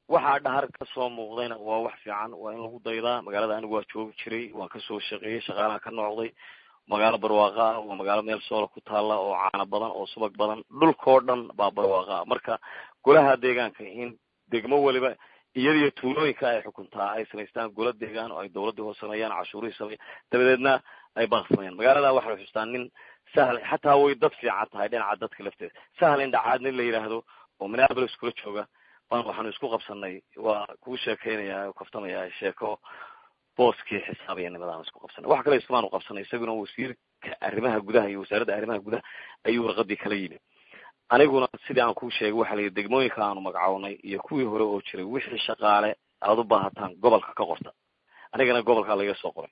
Waxaa Dhahar kasoo muuqdayna waa wax fiican, waa in lagu daydaa. Magaalada anigu waa joogi jiray, waan kasoo shaqeeyey, shaqaalaha ka noqday. Magaalo barwaaqa ah, waa magaalo meel soola ku taalla oo caano badan oo subag badan, dhulkoo dhan baa barwaaqa ah. Marka golaha deegaanka in degmo waliba iyadiyo tuulooyinka ay xukuntaa ay samaystaan golo deegaan oo ay dawladdii hoos sameeyaan, cashuurihii sameeyaan, dabadeedna ay baaq sameeyaan. Magaalada waxaa la xustaa nin Sahal, xataa way dad fiican tahay dhinaca dadka lafteeda, Sahal Indhacaad nin la yidhaahdo oo Minneapolis kula jooga baan waxaanu isku qabsanay, waa kuu sheekeynaya oo kaftamaya sheeko, booskii xisaabiyanimada isku qabsanay, wax kale iskumaanu qabsanay. Isaguna wasiirka arrimaha gudaha iyo wasaaradda arrimaha gudaha ayuu warqadii kala yimi. Aniguna sidii aan kuu sheegay waxaa la yidhi degmooyinka aanu magacownay iyo kuwii hore oo jiray wixii shaqaale aada u baahataan gobolka ka qorta, anigana gobolkaa laiga soo qoray.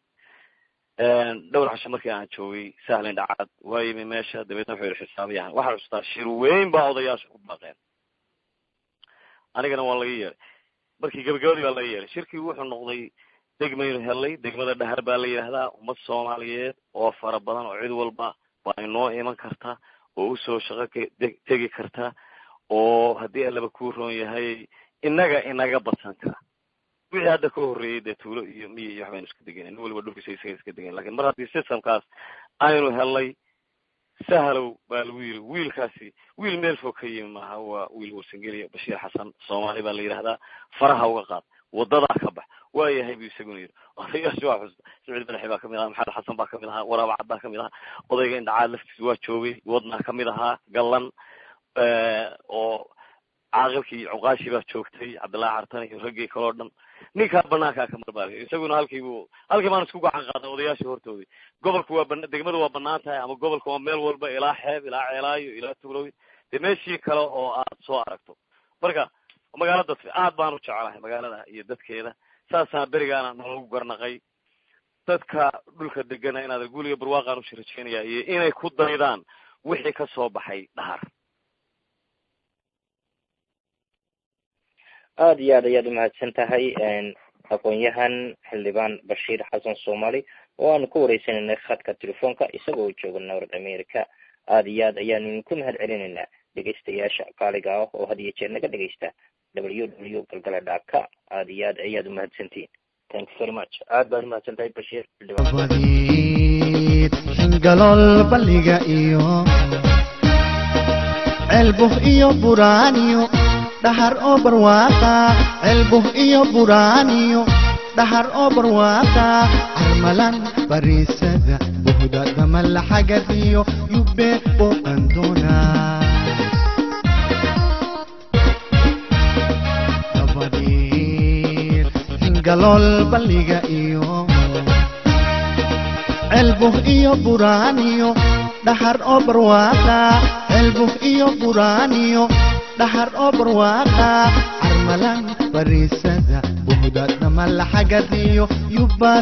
Dhowr casho markii aan joogay Sahlan Dhacaad waa yimi meesha, dabeedna wuxuu yihi xisaabiyahan. Waxaa xustaa shir weyn baa odayaasha ku baaqeen, anigana waa laga yeeray. Markii gabagabadii baa laga yeeray shirkii, wuxuu noqday degmaynu helay, degmada Dhahar baa la yidhaahdaa, ummad Soomaaliyeed oo fara badan oo cid walba baa inoo iman karta oo usoo shaqo tegi karta oo haddii allaba kuu roon yahay inaga inaga badsan kara. Wixii hadda ka horreeyey dee tuulo iyo miyi iyo waxbaynu iska degeyn, nin waliba dhulkiisa isaga iska degeyn, lakin mar haddii systemkaas aynu helay, Sahalow baa lagu yiri wiilkaasi wiil meel fog ka yimi maaha, waa wiil Warsangeliya, Bashiir Xasan Soomaali baa la yidhahdaa, faraha uga qaad, wadadaa ka bax. Waa yahay buu isaguna yidhi. Odayaasha waa xusta, Saciid Madaxi baa kamid ahaa, Maxamed Xasan baa kamid ahaa, Waraaba Cad baa kamid ahaa, odayga Indhacaad laftiisa waa joogay, wadnaa kamid ahaa Gallan oo caaqilkii cuqaashii baa joogtay, Cabdillahi Cartan iyo raggii kaleo dhan. Ninkaa banaankaa ka marbaaliyo isaguna halkii buu halkii baan isku gacan qaaday odayaashii hortoodii. Gobolku waa bana, degmadu waa banaan tahay ama gobolka waa meel walba ilaa xeeb ilaa ceelaayo ilaa tuulooyin, dee meeshii kale oo aad soo aragto. Marka Magaalo dad aad baan u jecelahay magaalada iyo dadkeeda, saasaa berigaana nalagu garnaqay. Dadka dhulka degana inaad guuliga barwaaqaan ushi rajeynaya iyo inay ku daydaan wixii ka soo baxay Dhahar. Aada iyo aad ayaad umahadsan tahay aqoon-yahan xildhibaan Bashiir Xasan Soomaali oo aanu ku wareysanaynay khadka telefoonka isagoo jooga North America. Aada iyo aad ayaanu idinku mahad celinaynaa dhegeystayaasha qaaliga ah oo had iyo jeer naga dhegeysta ww galgala dot com. Aada iyo aad ayaad umahadsantihiin. Thank you very much. Aad baad umahadsan tahay, Bashiir xildhibaan. Wadiid Xingalool, Balliga iyo Ceelbuh iyo Buraaniyo, Dhahar oo barwaaqa. Ceelbuh iyo Buraaniyo, Dhahar oo barwaaqa, Carmalan Bariisada, Buhda Damalxagadiyo Yube booqan doonaa. Dabadeed Xingalool, Balliga iyo Ceelbuh iyo Buraaniyo, Dhahar oo barwaaqa. Ceelbuh iyo Buraaniyo, Dhahar oo barwaaqa, Carmalan Bariisada, Buhda Damalxagadiyo Yubbaan.